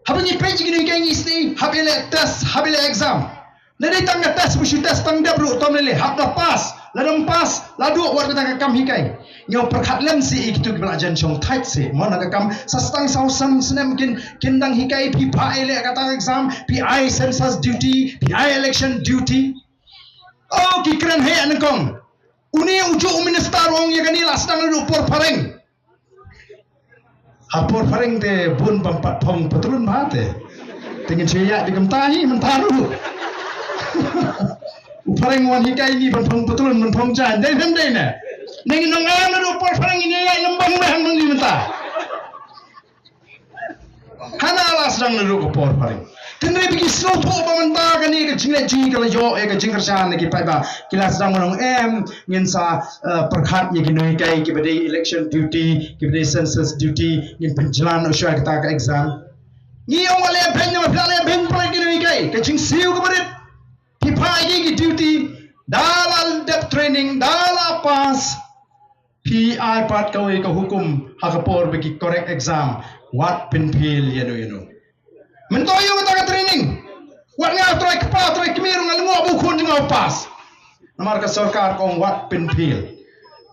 Haba ngi peit ïa ki nonghikai ngi sdang, hap ïaleh test, hap ïaleh exam. Lada tang ka test, ba shu test tang dep ruh, tom lei lei, hap da pass, lada ym pass, la duh wat kata ka kam hikai. Ngi ong pyrkhat lem seh ïa kito kiba la jan shong thait seh. Mo na ka kam, sa stang saw san snem kin, kin dang hikai, phi phah ïaleh kata ka exam, phi ai census duty, phi ai election duty. Oh, ki kren heh nyngkong. Une u juh u minister u ong ïa kane la sdang naduh por phareng. Ha por phareng te bun bym pat phong patlun bha te. Te ngin shu ïaid da kumta hi mynta ruh. U phareng u wan hikai ngi ban phong patlun, ban phong jaiñ, dei them dei ne. Ne ngin ong em naduh por phareng ngin ïaid lem bang bha hangne mynta. Hana la sdang naduh ka por phareng. Hynrei ba ki sngewthuh ba mynta kane ka jingleh jong ngi ka la ïoh ïa ka jingkyrshan na ki paidbah. Ki la sdang ban ong em, ngin sa, eh, pyrkhat ïa ki nonghikai kiba dei election duty, kiba dei census duty, ngin pynjlan noh shuwa kata ka exam. Ngi ong wat leh beiñ, namar phi la leh beiñ palat ki nonghikai, ka jingsiew kaba rit. Phi phah ïa ki duty, da la dep training, da la pass. Phi ai pat kawei ka hukum ha ka por ba ki correct exam, wat pynphil ïano ïano. Mynta ïoh kata ka training. Wat nga trai kpa trai kmie ruh nga lyngngoh ba u khun jong nga u pass. Namar ka sorkar ka ong wat pynphil.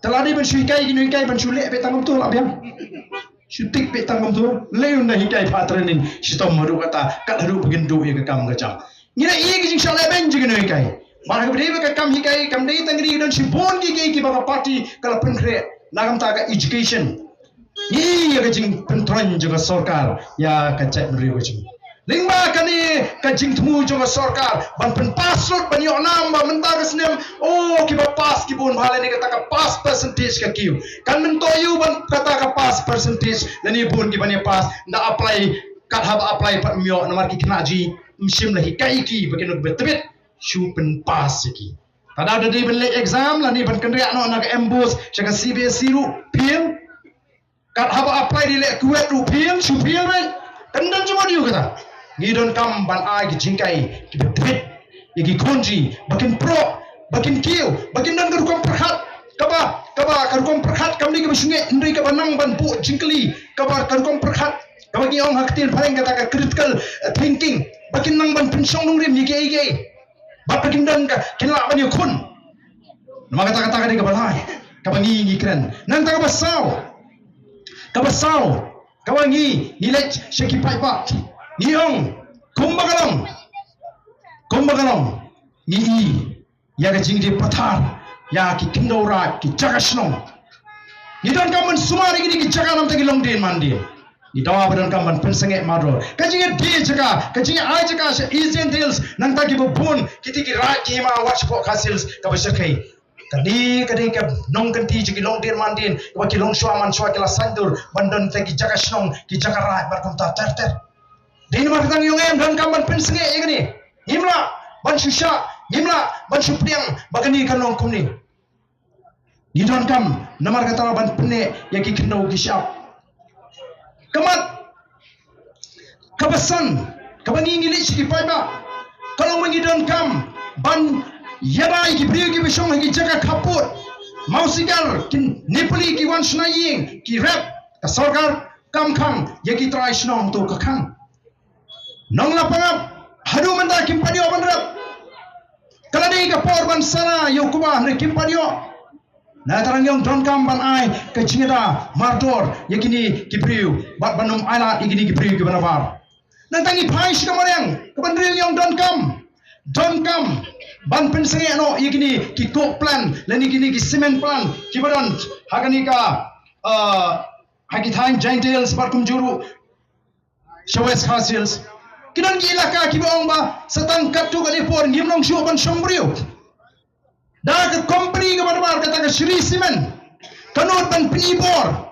Te la dei ban shu hikai ki nonghikai ban shu leh beit tang kumto la biang. Shu tik beit tang kumto. Lei ynda hikai phah training. Shitom haduh kata, kat haduh ba kin duh ïa ka kam ka jam. Ngi la ïoh ki jingshah leh beiñ jong ki nonghikai. Bad ha kaba dei ba ka kam hikai kam dei tang ri, don shibun ki kiei kiba ka party ka la pynkhreh. Na ka bynta ka education. Ngi ïoh ïa ka jingpyntroiñ jong ka sorkar ïa ka jaitbynriew ka jong ngi. Lyngba kane ka jingthmu jong ka sorkar ban pynpass lut ban ïoh nam ba mynta ka snem, oh, kiba pass ki bun bha lane kata ka pass percentage ka kiew. Kan myntoi ïa u ban kata ka pass percentage lane bun kiban ïa pass, ynda apply kat haba apply pat ym ïoh namar ki khynnah jong ngi ym shym la hikai ïa ki ba kin long kiba tbit, shu pynpass ïa ki. Lada dei ban leh exam lane ban kynriah noh na ka MBOSE sha ka CBSE ruh, fail. Kat haba apply dei leh KUET ruh fail, shu fail beit. Kan don jingmut ïa u kata. Ngi donkam ban ai ki jinghikai kiba tbit ïa ki khun jong ngi ba kin proh, ba kin kiew, ba kin don ka rukom pyrkhat kaba, kaba ka rukom pyrkhat kam dei kaba shu ngeit, hynrei kaba nang ban buh jingkylli, kaba ka rukom pyrkhat kaba ngi ong ha ka ktien phareng kata ka critical, eh, thinking, ba kin nang ban pynshong nongrim ïa kiei kiei. Bad ba kin don ka, kin lah ban ïakhun. Namar kata, kata ka dei kaba lai kaba ngi ngi kren. Nangta kaba saw, kaba saw kaba ngi ngi leit sha ki paidbah, ngi ong kumba ka long, kumba ka long, ngi i ïa ka jingdie pathar ïa ki khyndew raid, ki jaka shnong. Ngi donkam ban sumar ïa kine ki jaka namar ki long dien man dien. Ngi dawa ba donkam ban pynsangeh mardor. Ka jingdie jaka, ka jingai jaka sha East Jaintia Hills, nangta kiba bun kiti ki raid ki hima wat shapoh Khasi Hills kaba shyrkhei. Kane ka dei ka nongkynti jong ki long dien man dien, kaba ki long shuwa man shuwa ki la saiñdur ban don te ki jaka shnong, ki jaka raid bad kumta ter ter. Dei namar kata ngi ong em donkam ban pynsangeh ïa kane. Ngim lah ban shu shah, ngim lah ban shu pdiang ba kane kan long kumne. Ngi donkam namar kata ban pynneh ïa ki khyndew ki shyiap. Ka mat, kaba san, kaba ngi ngi leit sha ki paidbah, ka long ba ngi donkam ban ïada ïa ki briew kiba shong ha ki jaka khappud, mawsigar, ki Nepali ki wan shna ïing, ki rep, ka sorkar kam khang, ïa ki trai shnong to ka khang. Nong Lapangap haduh mynta kim pat ïoh ban rep. Ka la dei ka por ban sana ïa u kba hynrei kim pat ïoh. Nangta ngi ong donkam ban ai ka jingïada mardor ïa kine ki briew bad ban ym ailad ïa kine ki briew kiba nabar. Nangta ngi phai sha ka mariang kaba hynriew, ngi ong donkam, donkam ban pynsangeh noh ïa kine ki coke plant lane kine ki cement plant kiba don ha kane ka, uh, ha ki thaiñ Jaintia Hills bad kumjuh ruh sha West Khasi Hills. Ki don ki elaka kiba ong ba sa tang katto katne por ngim long shuh ban shong briew. Da ka company kaba nabar kata ka Shree Cement ka nud ban pyni bor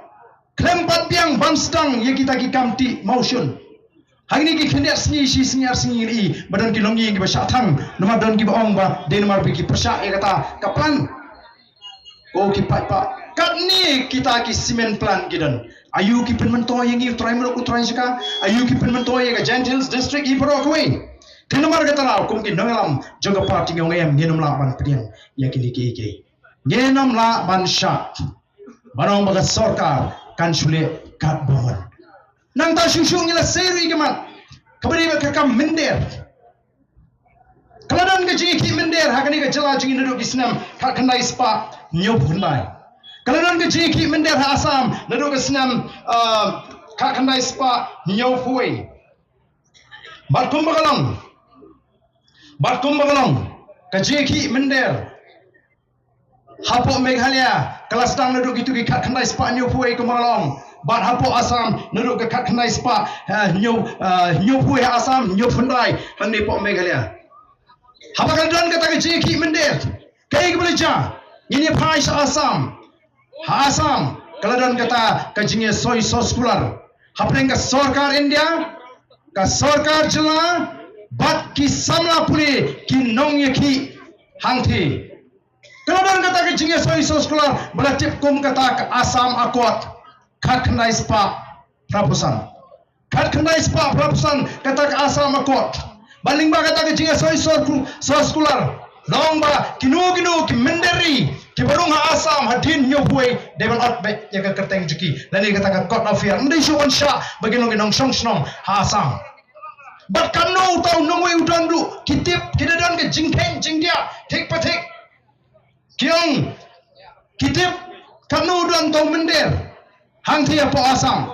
khlem pat biang ban sdang ïa kita ki kam tih mawshun. Hangne ki khyndiat sngi shi sngi ar sngi ngi i ba don ki longïing kiba shah thang namar don kiba ong ba dei namar ba ki pyrshah ïa kata ka plan. Ko ki paidbah, Katne kita ki cement plant ki don. Aïu ki pynmyntoi ïa ngi u trai mruk u trai jaka? Aïu ki pynmyntoi ïa ka Jaintia Hills District i baroh kawei? Te namar kata ruh kum ki nongïalam jong ka party ngi ong em, ngin ym lah ban pdiang ïa kine kiei kiei. Ngin ym lah ban shah ban ong ba ka sorkar kan shu leh katba mon. Nangta shuh shuh ngi la sei ruh ïa ka mat kaba dei ba ka kam mynder. Ka la don ka jingïakhih mynder ha kane ka jylla jong ngi naduh ki snem khatkhyndai spah hynñiewphew khyndai. Ka la don ka jingïakhih mynder ha Assam naduh ka snem, ah, khatkhyndai spah hynñiewphew wei. Bad kumba ka long, bad kumba ka long ka jingïakhih mynder hapoh Meghalaya ka la sdang naduh kito ki khatkhyndai spah hynñiewphew wei kumba ka long. Bad hapoh Assam naduh ka khatkhyndai spah, eh, hynñiew, eh, hynñiewphew wei ha Assam, hynñiewphew khyndai hangne hapoh Meghalaya. Haba ka la don kata ka jingïakhih mynder, kaei kaba la jia? Ngin ïa phai sha Assam. Ha Assam ka la don kata ka jingïasoi soskular hapdeng ka sorkar India, ka sorkar jylla bad ki samla pule, ki nongïakhih hangthie. Ka la don kata ka jingïasoi soskular ba la tip kum kata ka Assam Accord khatkhyndai spah phraphew san. Khatkhyndai spah phraphew san kata ka Assam Accord. Bad lyngba kata ka jingïasoi sosku-, soskular la ong ba kino kino ki mynder ri kiba rung ha Assam hadien hynñiewphew wei dei ban ot beit ïa ka kyrteng jong ki lane kata ka Court of Appeal. Ym dei shuh ban shah ba ki long ki nongshong shnong ha Assam. Bad katno uta u nongwei u don ruh, ki tip, ki da don ka jingkheiñ jingdiah thik pa thik. Ki ong, ki tip katno u don uta u mynder hangthie hapoh Assam.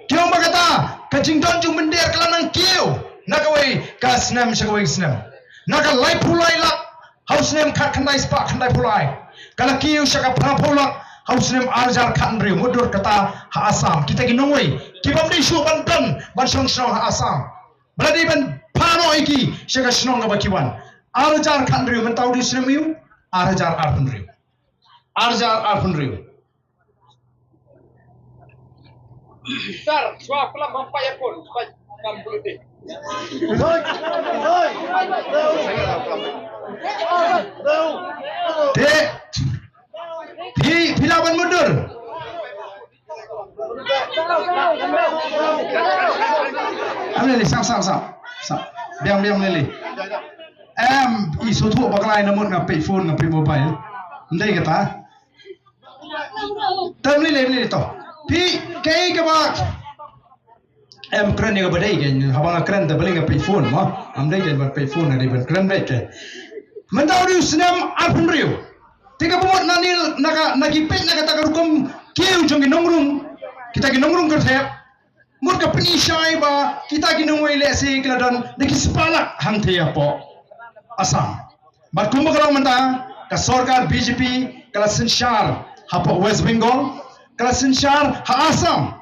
Ki ong ba kata ka jingdon jong u mynder ka la nang kiew na kawei ka snem sha kawei ka snem. Na ka laiphew lai lak ha u snem khatkhyndai spah khyndaiphew lai, ka la kiew sha ka phraphew lak ha u snem ar hajar khathynriew. Mutdur kata ha Assam, kita ki nongwei ki bym dei shuh ban don ban shong shnong ha Assam, ba la dei ban phah noh ïa ki sha ka shnong kaba ki wan. Ar hajar khathynriew, mynta u dei u snem aïu? Ar hajar arphew hynriew. Ar hajar arphew hynriew. Sir, shuwa phi lah ban pait ïa phone, pait kam politik. Te, phi, phi lah ban mutdur. Am Lily, sang, sang, sang. Sang. Biang, biang, Lily. Em, i shu thuh bakla ïa na mut nga peit phone, nga peit mobile. Ym dei kata. Te Lily, Lily to. Phi, kaei kaba em kren ïa kaba dei kein, haba nga kren te balei nga peit phone mo. Ym dei kein ban peit phone, nga dei ban kren beit kein. Mynta u dei u snem arphew hynriew. Te kaba mut na ni, na ka, na ki peit na kata ka rukom kiew jong ki nongrung, kita ki nongrung kyrthep, mut ka pyni shai ba kita ki nongwei lehse ki la don da ki spah lak hangthie hapoh Assam. Bad kumba ka long mynta, ka sorkar B J P ka la synshar hapoh West Bengal, ka la synshar ha Assam.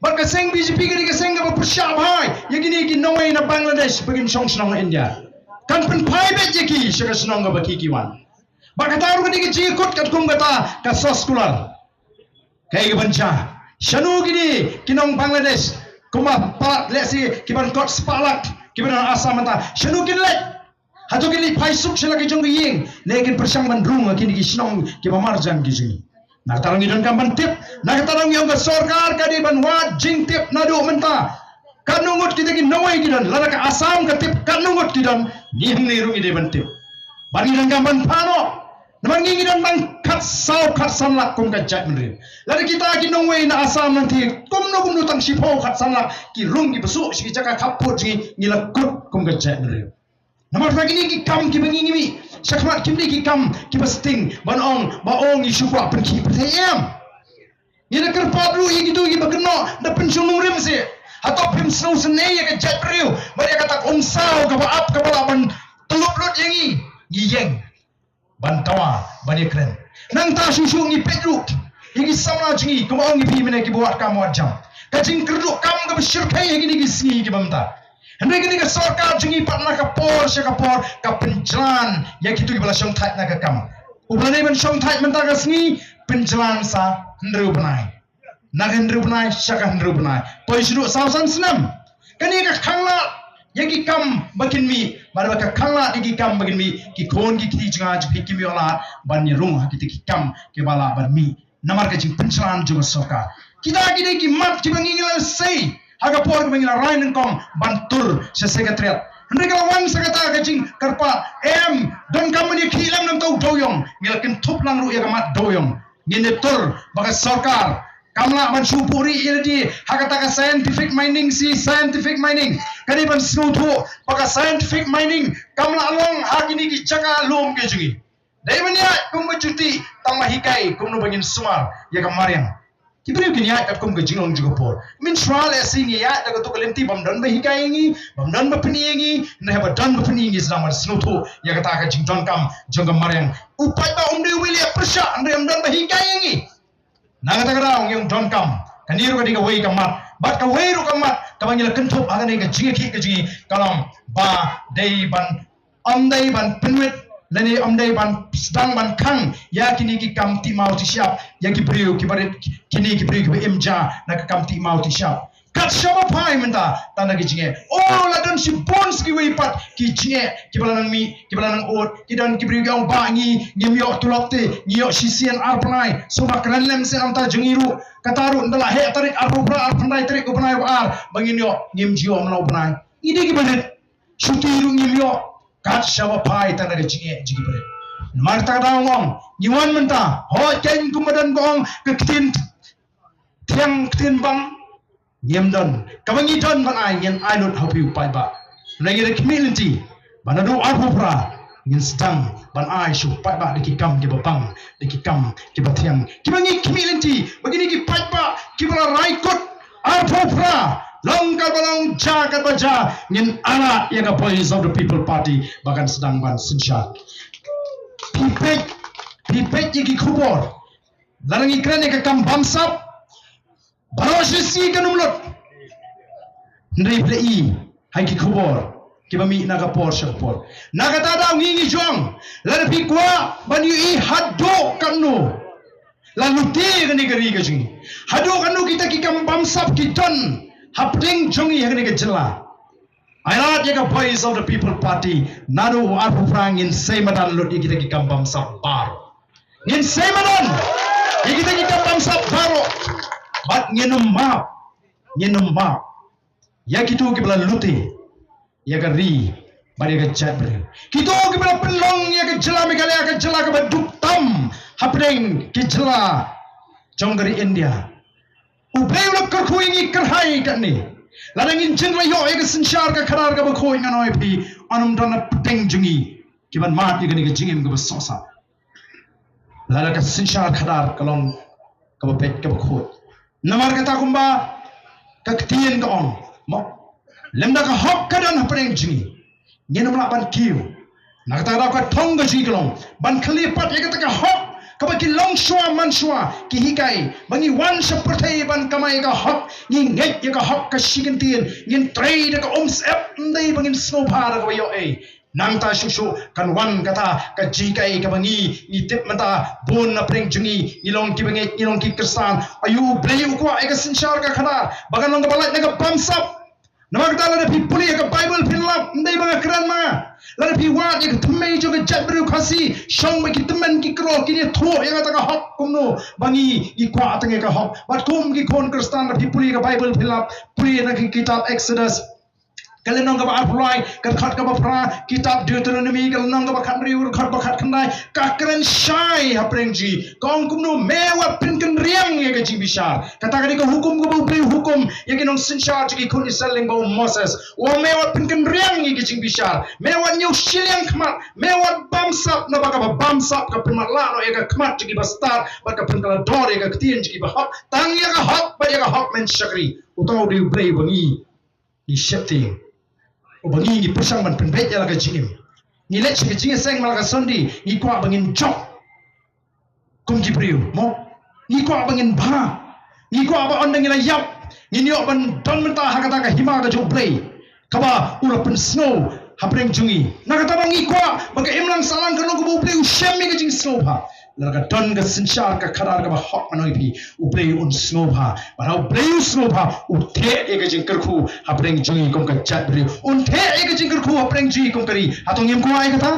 Bad ka seng B J P ka dei ka seng kaba pyrshah bha ïa kine ki nongwei na Bangladesh ba kin shong shnong ha India. Kan pynphai beit ïa ki sha ka shnong kaba ki, ki wan. Bad kata ruh ka dei ka jingkut katkum kata ka soskular. Kaei kaban jia? Shano kine ki nong Bangladesh kumba pat lehse ki ban kot spah lak kiba don ha Assam mynta, shano kin leit? Hato kin leit phai suk sha la ki jong ki ïing ne kin pyrshang ban rung ha kine ki shnong kiba marjan ki jong ngi? Na kata ruh ngi donkam ban tip. Na kata ruh ngi ong ka sorkar ka dei ban wad jingtip naduh mynta. Katno ngut kita ki nongwei ki don, lada ka Assam ka tip katno ngut ki don, ngi hangne ruh ngi dei ban tip. Bad ngi donkam ban phah noh. Namar ngi ngi don tang khatsaw khatsan lak kum ka jaitbynriew. Lada kita ki nongwei na Assam nangta kumno kumno tang shiphew khatsan lak ki rung ki ba suk sha ki jaka khappud jong ngi, ngi la kut kum ka jaitbynriew. Namar kine ki kam kiba ngi ngi mih shakhmat kim dei ki kam kiba sting ban ong ba ong ngi shu kwah pynkhih pyrthei, em. Ngi da kyrpad ruh ïa kito kiba kynnoh da pynshong nongrim seh. Hato phim sngewsynei ïa ka jaitbynriew bad ïa kata ka umsaw kaba ap kaba lah ban tyllup lut ïa ngi? Ngi ïeng ban dawa ban ïakren. Nangta shuh shuh ngi peit ruh ïa ki samla jong ngi, kumba ong ïa phi mynne, kiba wad kam wad jam. Ka jingkyrduh kam kaba shyrkhei ha kine ki sngi kiba mynta. Hynrei kane ka sorkar jong ngi pat na ka por sha ka por ka pynjlan ïa kito kiba la shongthait na ka kam. Uba la dei ban shongthait mynta ka sngi, pynjlan sa hynriew bnai. Na ka hynriew bnai sha ka hynriew bnai. Poi shuh shuh saw san snem. Kane ka khanglad ïa ki kam ba kin mih, bad ba ka khanglad ïa ki kam ba kin mih, ki khun ki kti jong nga jong phi kim ïoh lad ban ïarung ha kita ki kam kiba lah ban mih namar ka jingpynshlan jong ka sorkar. Kita ki dei ki mat kiba ngi la sei ha ka por kaba ngi la rai nyngkong ban tur sha Secretariat. Hynrei ka la wan sa kata ka jingkyrpad, em, donkam ban ïakhih lem nangta u dewïong, ngi la kynthup lang ruh ïa ka mat dewïong. Ngin ïa tur ba ka sorkar kam lah ban shu buhrieh ïa lade ha kata ka scientific mining, shi scientific mining. Ka dei ban sngewthuh ba ka scientific mining kam lah long ha kine ki jaka lum ki jong ngi. Dei ban ïaid kum ka juti, tang ba hikai kumno ba ngin sumar ïa ka mariang. Ki briew kin ïaid katkum ka jinglong jong ka por. Mynshuwa lehse ngi ïaid da kato ka lynti bym don ba hikai ïa ngi, bym don ba pyni ïa ngi, hynrei haba don ba pyni ïa ngi sdang ban sngewthuh ïa kata ka jingdonkam jong ka mariang. U paidbah um dei uwei leh pyrshah, hynrei um don ba hikai ïa ngi. Na kata ka daw ngi ong donkam. Kane ruh ka dei kawei ka mat. Bad kawei ruh ka mat kaba ngi la kynthup ha kane ka jingïakhih ka jong ngi, ka long ba dei ban, ym dei ban pynwit lane ym dei ban sdang ban khang ïa kine ki kam tih maw tih shyiap ïa ki briew kiba rit, kine ki briew kiba im ja na ka kam tih maw tih shyiap. Kat shaba phai mynta tang da ki jingeh. Oh, la don shibun sa kiwei pat ki jingeh kiba la nang mih, kiba la nang ud. Ki don ki briew ki ong ba ngi ngim ïoh tulop te, ngi ïoh shisien ar bnai. Sngewbha kren lem seh namar jong ngi ruh. Kata ruh ynda la heh tarik arphew phra, arphew khyndai tarik u bnai ba ar ba ngin ïoh, ngim ju ïoh mynno u bnai. Ngi dei kiba rit. Shuti ruh ngim ïoh. Kat shaba phai tang da ka jingeh jong kiba rit. Namar kata ka daw nga ong, ngi wan mynta, hooid kein kumba don ba ong ka ktien thiang ktien bang, ngim don. Kaba ngi don ban ai, ngin ai lut ha phi u paidbah. Hynrei ngi da khmih lynti ba naduh arphew phra ngin sdang ban ai sha u paidbah da ki kam kiba bang, da ki kam kiba thiang, kiba ngi khmih lynti ba kine ki paidbah kiba la rai kut arphew phra, long katba long, jia katba jia, ngin ailad ïa ka Voice of the People Party ba kan sdang ban synshar. Phi peit, phi peit ïa ki khubor. Lada ngi kren ïa ka kam bamsap, baroh shisha kan ym lut. Hynrei phi la i ha ki khubor kiba mih na ka por sha ka por. Na kata ka daw ngi ngi ju ong, lada phi kwah ban ïohi haduh katno la lute kane ka ri ka jong ngi, haduh katno kita ki kam bamsap ki don hapdeng jong ngi ha kane ka jylla, ailad ïa ka Voice of the People Party, naduh u arphew phra ngin sei madan lut ïa kita ki kam bamsap baroh. Ngin sei madan ïa kita ki kam bamsap baroh. Bad ngin ym map, ngin ym map ïa kito kiba la lute ïa ka ri bad ïa ka jaitbynriew. Kito kiba la pynlong ïa ka jylla Meghalaya ka jylla kaba duk tam hapdeng ki jylla jong ka ri India. U Blei u la kyrkhu ïa ngi kyrhai katne. Lada ngin jin la ïoh ïa ka synshar ka khadar kaba khuid, ngan ong ïa phi, yn ym don na pdeng jong ngi kiban mad ïa kane ka jingim kaba sohsat. Lada ka synshar khadar ka long kaba beit kaba khuid. Namar kata kumba ka ktien ka ong, mo, lymda ka hok ka don hapdeng jong ngi, ngin ym lah ban kiew. Na kata ka daw ka thong ka jong ngi ka long ban kylli pat ïa kata ka hok kaba ki longshuwa manshuwa ki hikai ba ngi wan sha pyrthei ban kamai ïa ka hok, ngi ngeit ïa ka hok ka shi kyntien, ngin trei da ka umsyep, ym dei ba ngin sngewbha da kaba ïoh ei. Nangta shuh shuh kan wan kata ka jinghikai kaba ngi ngi tip mynta bun na pdeng jong ngi, ngi long kiba ngeit, ngi long ki Khristan. Aïu U Blei u kwah ïa ka synshar ka khadar ba kan long kaba lait na ka bamsap? Namar kata lada phi pule ïa ka Baibl phin lap, ym dei ba nga kren ma nga. Lada phi wad ïa ka thymmei jong ka jaitbynriew Khasi, shong bad ki tymmen ki kro, kin ïathuh ïa kata ka hok kumno ba ngi ngi kwah tang ïa ka hok. Bad kum ki khun Khristan lada phi pule ïa ka Baibl phin lap, pule na ki kitab Exodus, ka lynnong kaba arphew lai, ka dkhot kaba phra, kitab Deuteronomi, ka lynnong kaba khathynriew, ka dkhot ba khatkhyndai, ka kren shai hapdeng jong ngi. Ka ong kumno, me wat pynkynriang ïa ka jingbishar. Kata ka dei ka hukum kaba U Blei u hukum ïa ki nongsynshar jong ki khun Israel lyngba u Moses. U ong me wat pynkynriang ïa ka jingbishar. Me wat ñiew shiliang khmat, me wat bamsap, naba kaba bamsap ka pynmatlah noh ïa ka khmat jong ki bastad, bad ka pynkylla dor ïa ka ktien jong ki bahok. Tang ïa ka hok, bad ïa ka hok men shakri. Uta u dei U Blei ba ngi ngi sheptieng, uba ngi ngi pyrshang ban pynbeit ïa la ka jingim. Ngi leit sha ka jingïaseng man la ka Sunday, ngi kwah ba ngin jop kum ki briew, mo? Ngi kwah ba ngin bha, ngi kwah ba ynda ngi la ïap, ngin ïoh ban don mynta ha kata ka hima ka jong U Blei kaba u la pynsngew hapdeng jong ngi. Na kata ba ngi kwah ba ka imlang sahlang ka long kaba U Blei u shem ïa ka jingsngewbha. Lada ka don ka synshar ka khadar kaba hok, nga ong ïa phi, U Blei un sngewbha. Bad ha U Blei u sngewbha, u theh ïa ka jingkyrkhu hapdeng jong ngi kum ka jaitbynriew. Un theh ïa ka jingkyrkhu hapdeng jong ngi kum ka ri. Hato ngim kwah ïa kata?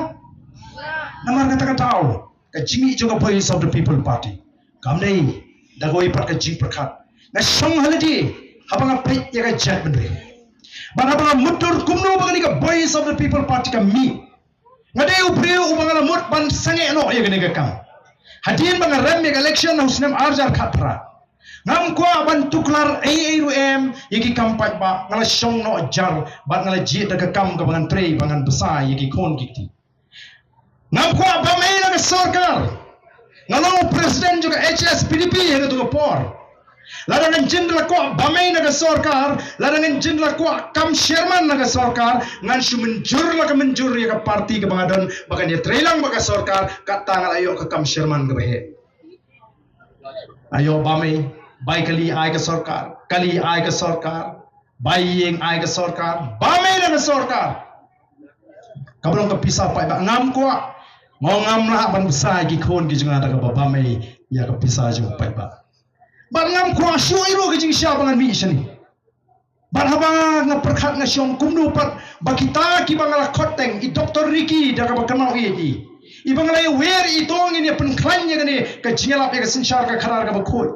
Namar kata ka daw, ka jingmih jong ka Voice of the People Party kam dei da kawei pat ka jingpyrkhat. Nga shong ha lade haba nga peit ïa ka jaitbynriew. Bad haba nga mutdur kumno ba kane ka Voice of the People Party ka mih, nga dei u briew uba nga la mut ban sangeh noh ïa kane ka kam. Hadien ba nga rem ïa ka election ha u snem ar hajar khatphra, ngam kwah ban tuklar ei ei ruh em ïa ki kam paidbah. Nga la shong noh jar bad nga la jied da ka kam kaba ngan trei ba ngan bsa ïa ki khun ki kti. Ngam kwah bam ei na ka sorkar. Nga long u president jong ka H S P D P ha kato ka por. Lada ngan jin la kwah bam ei na ka sorkar, lada ngan jin la kwah kam chairman na ka sorkar, ngan shu mynjur la ka mynjur ïa ka party kaba nga don ba kan ïatreilang bad ka sorkar, kata nga la ïoh ka kam chairman kaba heh. Ïoh bam ei, bai kali ai ka sorkar, kali ai ka sorkar, bai ïing ai ka sorkar, bam ei na ka sorkar. Kaba long ka pisa paidbah ngam kwah. Nga ngam lah ban bsa ïa ki khun ki jong nga da kaba bam ei ïa ka pisa jong paidbah. Bad ngam kwah shuh ei ruh ka jingshisha ba ngan mih shane. Bad haba nga pyrkhat nga shong kumno pat ba kita kiba nga la khot teng, i Doktor Ricky da kaba kynmaw ïa i, i ba nga la ïawer i to ngin ïa pynkhlaiñ ïa kane ka jingïalap ïa ka synshar ka khadar kaba khuid.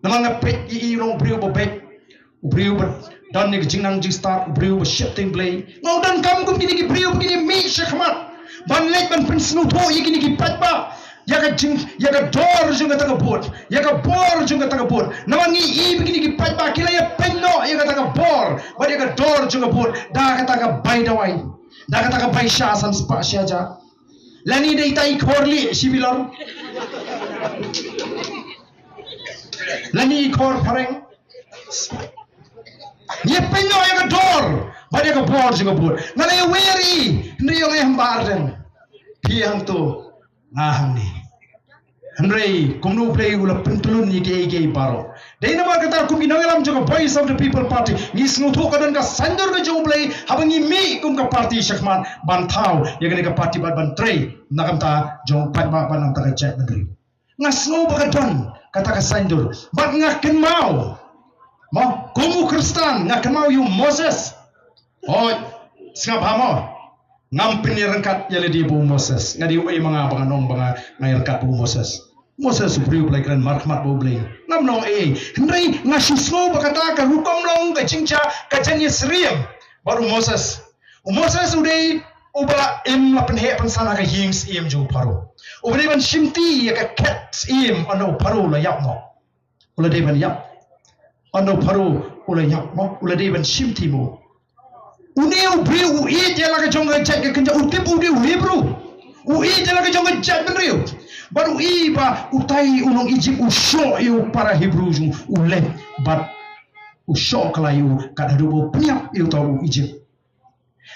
Namar nga peit ïa i u long u briew ba beit, u briew ba don ïa ka jingnang jingstad, u briew ba sheptieng Blei. Nga u donkam kum kine ki briew ba kin ïa mih shakhmat ban leit ban pynsngewthuh ïa kine ki paidbah ïa ka jing, ïa ka dor jong kata ka vote, ïa ka bor jong kata ka vote. Namar ngi i ba kine ki paidbah ki la ïa pynnoh ïa kata ka bor bad ïa ka dor jong ka vote da kata ka bai dawai, da kata ka bai sha san spah shi hajar. Lane dei tai i khor lieh shi bilor, lane i khor phareng. Ïa pynnoh ïa ka dor bad ïa ka bor jong ka vote. Nga la ïawer i, hynrei ïoh ngi hamba arden. Phi hangto, nga hangne. Hynrei kumno U Blei u la pyntlun ïa kiei kiei baroh. Dei namar kata kum ki nongïalam jong ka Voice of the People Party, ngi sngewthuh ka don ka saiñdur ka jong U Blei haba ngi mih kum ka party shakhmat ban thaw ïa kane ka party bad ban trei na ka bynta jong paidbah bad na ka bynta ka jaitbynriew. Nga sngew ba ka don kata ka saiñdur bad nga kynmaw, mo, kum u Khristan nga kynmaw ïa u Moses. Hooid, sngap bha mo. Ngam pynïaryngkat ïa lade bad u Moses. Nga dei uei ma nga ba ngan ong ba nga, nga ïaryngkat bad u Moses? Moses u briew ba la kren markhmat bad U Blei. Ngam ong ei ei. Hynrei nga shu sngew ba kata ka rukom long ka jingjia ka jingïasyriem bad u Moses. U Moses u dei uba la im, la pynheh pynsan ha ka ïing syiem jong u Pharaoh. Uba dei ban shimti ïa ka khet syiem ynda u Pharaoh u la ïap noh. U la dei ban ïap. Ynda u Pharaoh u la ïap noh, u la dei ban shimti mo. Une u briew u ïeit ïa la ka jong ka jait ka kynja, u tip u dei u Hebru. U ïeit ïa la ka jong ka jaitbynriew. Bad u ïeit ba utai u nong Egypt u shoh ïa u para Hebru jong u, u leit bad u shoh kylla ïa u kat haduh ba u pynïap ïa uta u Egypt.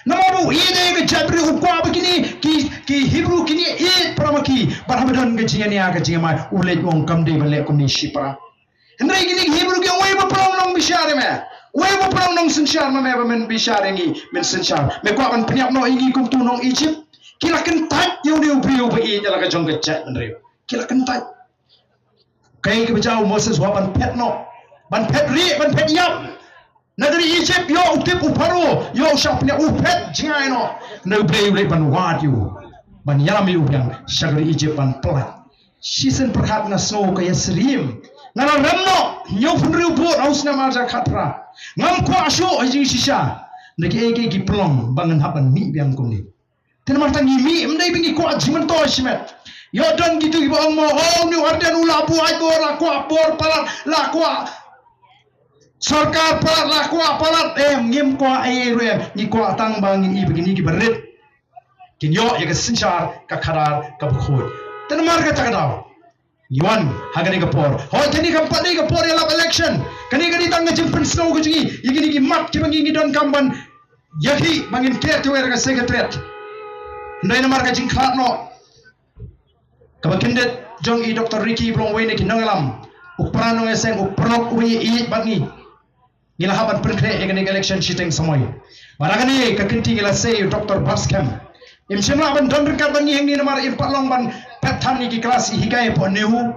Namar ba u ïeit ïa ka jaitbynriew, u kwah ba kine ki, ki Hebru kin ïeit para ma ki. Bad haba don ka jingïania ka jingïamai, u leit u ong kam dei ban leh kumne shipara. Hynrei kine ki Hebru ki ong, uei ba pynlong nongsynshar ïa me? Uei ba pynlong nongsynshar ma me ba men bishar ïa ngi, men synshar? Me kwah ban pynïap noh ïa ngi kum utu u nong Egypt? Ki la kyntait ïa une u briew ba ïeit ïa la ka jong ka jaitbynriew. Ki la kyntait. Kaei kaba jia? U Moses u hap ban phet noh, ban phet rieh, ban phet ïap. Na ka ri Egypt, ïoh u tip u Pharaoh, ïoh u shah pynïap, u phet jngai noh. Hynrei U Blei u leit ban wad ïa u, ban ïalam ïa u biang sha ka ri Egypt ban pyllait. Shisien pyrkhat, nga sngew ka ïasyriem. Nga la rem noh hynñiewphew hynriew vote ha u snem ar hajar khatphra. Ngam kwah shuh ha jingshisha. Na kiei kiei ki pynlong ba ngan hap ban mih biang kumne. Te namar kata ngi mih, ym dei ba ngi kwah jingmyntoi shimet. Ïoh don kito kiba ong mo, oh, une u Ardent u la buaid bor, la kwah bor palat, la kwah sorkar palat, la kwah palat. Em, ngim kwah ei ei ruh em. Ngi kwah tang ba ngin ïohi ba kine kiba rit kin ïoh ïa ka synshar ka khadar kaba khuid. Te namar kata ka daw ngi wan ha kane ka por. Hooid, kane kam pat dei ka por ïalap election. Kane ka dei tang ka jingpynsngew ka jong ngi ïa kine ki mat kiba ngi, ngi donkam ban ïakhih ba ngin ker tawiar ha ka Secretariat. Hynrei namar ka jingkhlad noh kaba kyndit jong i Doktor Ricky ba long uwei na ki nongïalam, u para nongïaseng, u paralok uba ïeit bad ngi, ngi la hap ban pynkhreh ïa kane ka election shiteng samoi. Bad ha kane ka kynti ngi la sei ïa u Doktor Batskhem. Im shym lah ban don ryngkat bad ngi hangne namar im pat long ban pep than ïa ki klas hikai hapoh NEHU.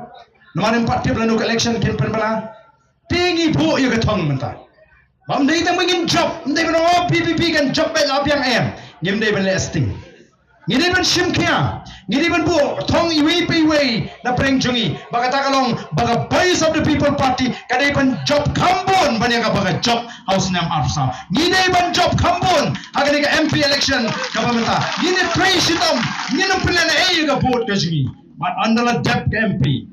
Namar im pat tip lano ka election kin pynbna. Te ngi buh ïa ka thong mynta. Ba ym dei tang ba ngin jop, ym dei ban ong, oh, VPP kan jop beit la biang, em. Ngim dei ban leh sting. Ngi dei ban shim khia. Ngi dei ban buh thong iwei pa iwei na pdeng jong ngi. Ba kata ka long ba ka Voice of the People Party ka dei ban jop kham bun ban ïa kaba ka jop ha u snem arphew saw. Ngi dei ban jop kham bun ha kane ka MP election kaba mynta. Ngin ïa trei shitom, ngin ym pynlehnohei ïa ka vote ka jong ngi. Bad ynda la dep ka MP,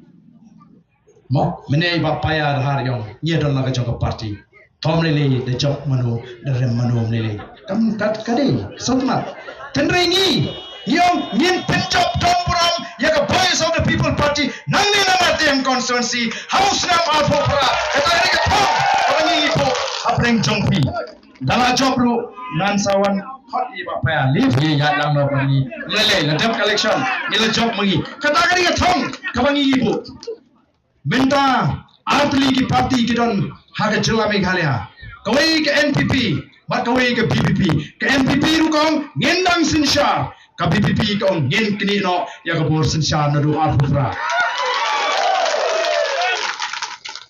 mo, mynne i Bah Paya Dhar i ong, ngi ïa don la ka jong ka party. To ym lei lei da jop mano, da rem mano, ym lei lei. Kam, ka, ka dei sngewtynnat. Hynrei ngi, ngi ong ngin pynjop don burom ïa ka Voice of the People Party nangne na Martyr constituency ha u snem arphew phra. Kata ka dei ka thong kaba ngi buh hapdeng jong phi. Da la jop ruh ngan sa wan khot ïa i Bah Paya, lip ïa ïa lang noh ma ngi. Lei lei, la dep ka election, ngi la jop ma ngi. Kata ka dei ka thong kaba ngi buh. Mynta artylli ki party ki don ha ka jylla Meghalaya. Kawei ka NPP bad kawei ka VPP. Ka NPP ruh ka ong ngin dang synshar, ka VPP ka ong ngin knieh noh ïa ka bor synshar naduh arphew phra.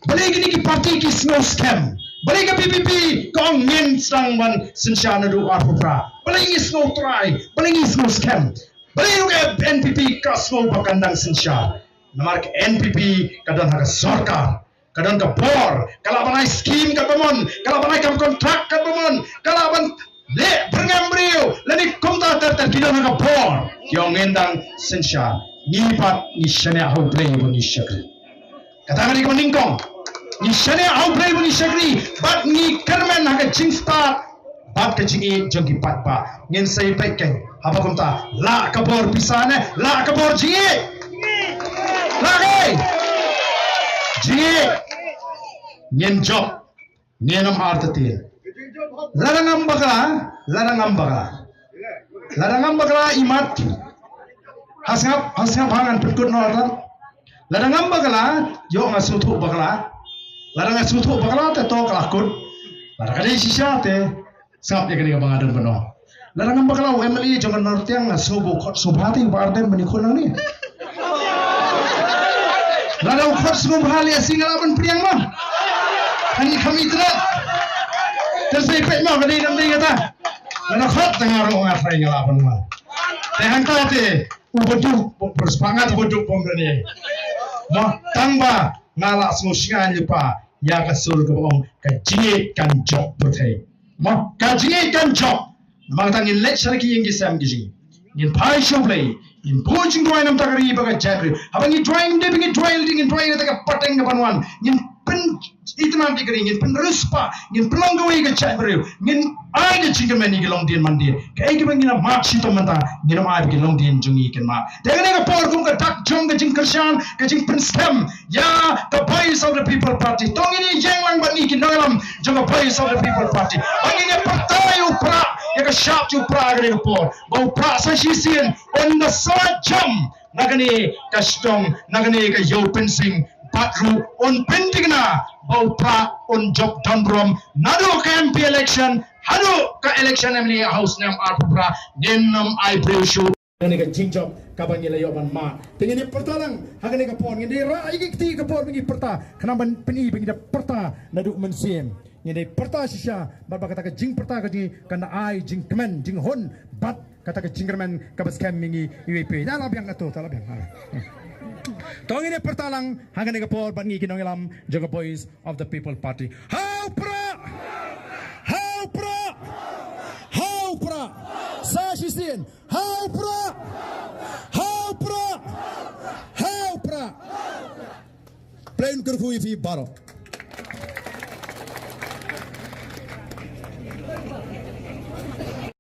Balei kine ki party ki sngew skhem? Balei ka VPP ka ong ngin sdang ban synshar naduh arphew phra? Balei ngi sngew trai? Balei ngi sngew skhem? Balei ruh ka NPP ka sngew ba kan dang synshar? Namar ka NPP ka don ha ka sorkar, ka don ka bor, ka lah ban ai skim katba mon, ka lah ban ai kam kontrak katba mon, ka lah ban leh byrngem briew lane kumta ter ter, ki don ha ka bor. Ki ong ngin dang synshar. Ngi pat ngi shaniah ha U Blei ba ngi shakri. Kata ka dei kaba nyngkong. Ngi shaniah ha U Blei ba ngi shakri bad ngi kyrmen ha ka jingstad bad ka jingïeit jong ki paidbah. Ngin sa ïa peit kein haba kumta, lah ka bor pisa ne lah ka bor jingïeit? Lah, eh? Jingïeit. Ngin jop, ngin ym artatien. Lada ngam bakla, lada ngam bakla, lada ngam bakla, imat. Ha sngap, ha sngap, ha ngan pynkut noh artat. Lada ngam bakla, ïoh nga sngewthuh bakla. Lada nga sngewthuh bakla te to ka la kut. Lada ka dei shisha te sngap ïa kane kaba nga don ban ong. Lada ngam bakla, u MLA jong ka North Tiang nga sngew ba u khot sngewbha te, u Bah Ardent ban ïakhun nangne. Lada u khot sngewbha lehse nga lah ban pdiang ma. Hani kham itynnad. Te sa ïa peit ma ka dei ne ym dei kata. Lada khot te nga ruh nga trai nga lah ban wan. Te hangta te u baduk, bad pyrshah nga te baduk bym dane. Mo, tang ba nga lah sngewsih nga lypa ïa ka sur kaba ong ka jingïeit kan jop pyrthei. Mo, ka jingïeit kan jop. Namar kata ngin leit sha ki ïing ki sem ki jong ngi. Ngin phai sha U Blei, ngin buh jingduwai na ka bynta ka ri bad ka jaitbynriew. Haba ngi duwai, ngim dei ba ngi duwai lynti, ngin duwai na ka bynta ka pateng kaban wan. Ngin pyn itynnad ïa ka ri, ngin pynriewspah, ngin pynlong kawei ka jaitbynriew, ngin ai ka jingkyrmen ïa ki longdien mandien. Kaei kaba ngi la mad shitom mynta, ngin ym ai ba ki longdien jong ngi kin mad. Te kane ka por kum ka dak jong ka jingkyrshan, ka jingpynskhem ïa ka Voice of the People Party. To ngin ïeng lang bad ngi ki nongïalam jong ka Voice of the People Party. Ba ngin ïa pyrta ïa u Prah, ïa ka shap jong u Prah ha kane ka por. Ba u Prah sa shisien un da sa jam na kane ka shnong, na kane ka Ïew Pynsing, bad ruh un pynthikna ba u Prah un jop don burom naduh ka MP election haduh ka election MLA ha u snem arphew phra. Ngin ym ai briew shuh. Kane ka jingjop kaba ngi la ïoh ban mad. Te ngin ïa pyrta lang ha kane ka por, ngin da rah ïa ki kti ka por ba ngi pyrta, khnang ban pyni ba ngi da pyrta naduh mynsiem. Ngin da pyrta shisha bad ba kata ka jingpyrta ka jong ngi kan da ai jingkmen jinghun bad kata ka jingkyrmen kaba skhem ïa ngi iwei pa iwei. Te la biang, ato, te la biang. Ha. To ngin ïa pyrta lang ha kane ka por bad ngi ki nongïalam jong ka Voice of the People Party. Ha u Prah! Ha u Prah! Ha u Prah! Sa shisien. Ha u Prah! Ha u Prah! Ha u Prah! Plain kyrkhu ïa phi baroh.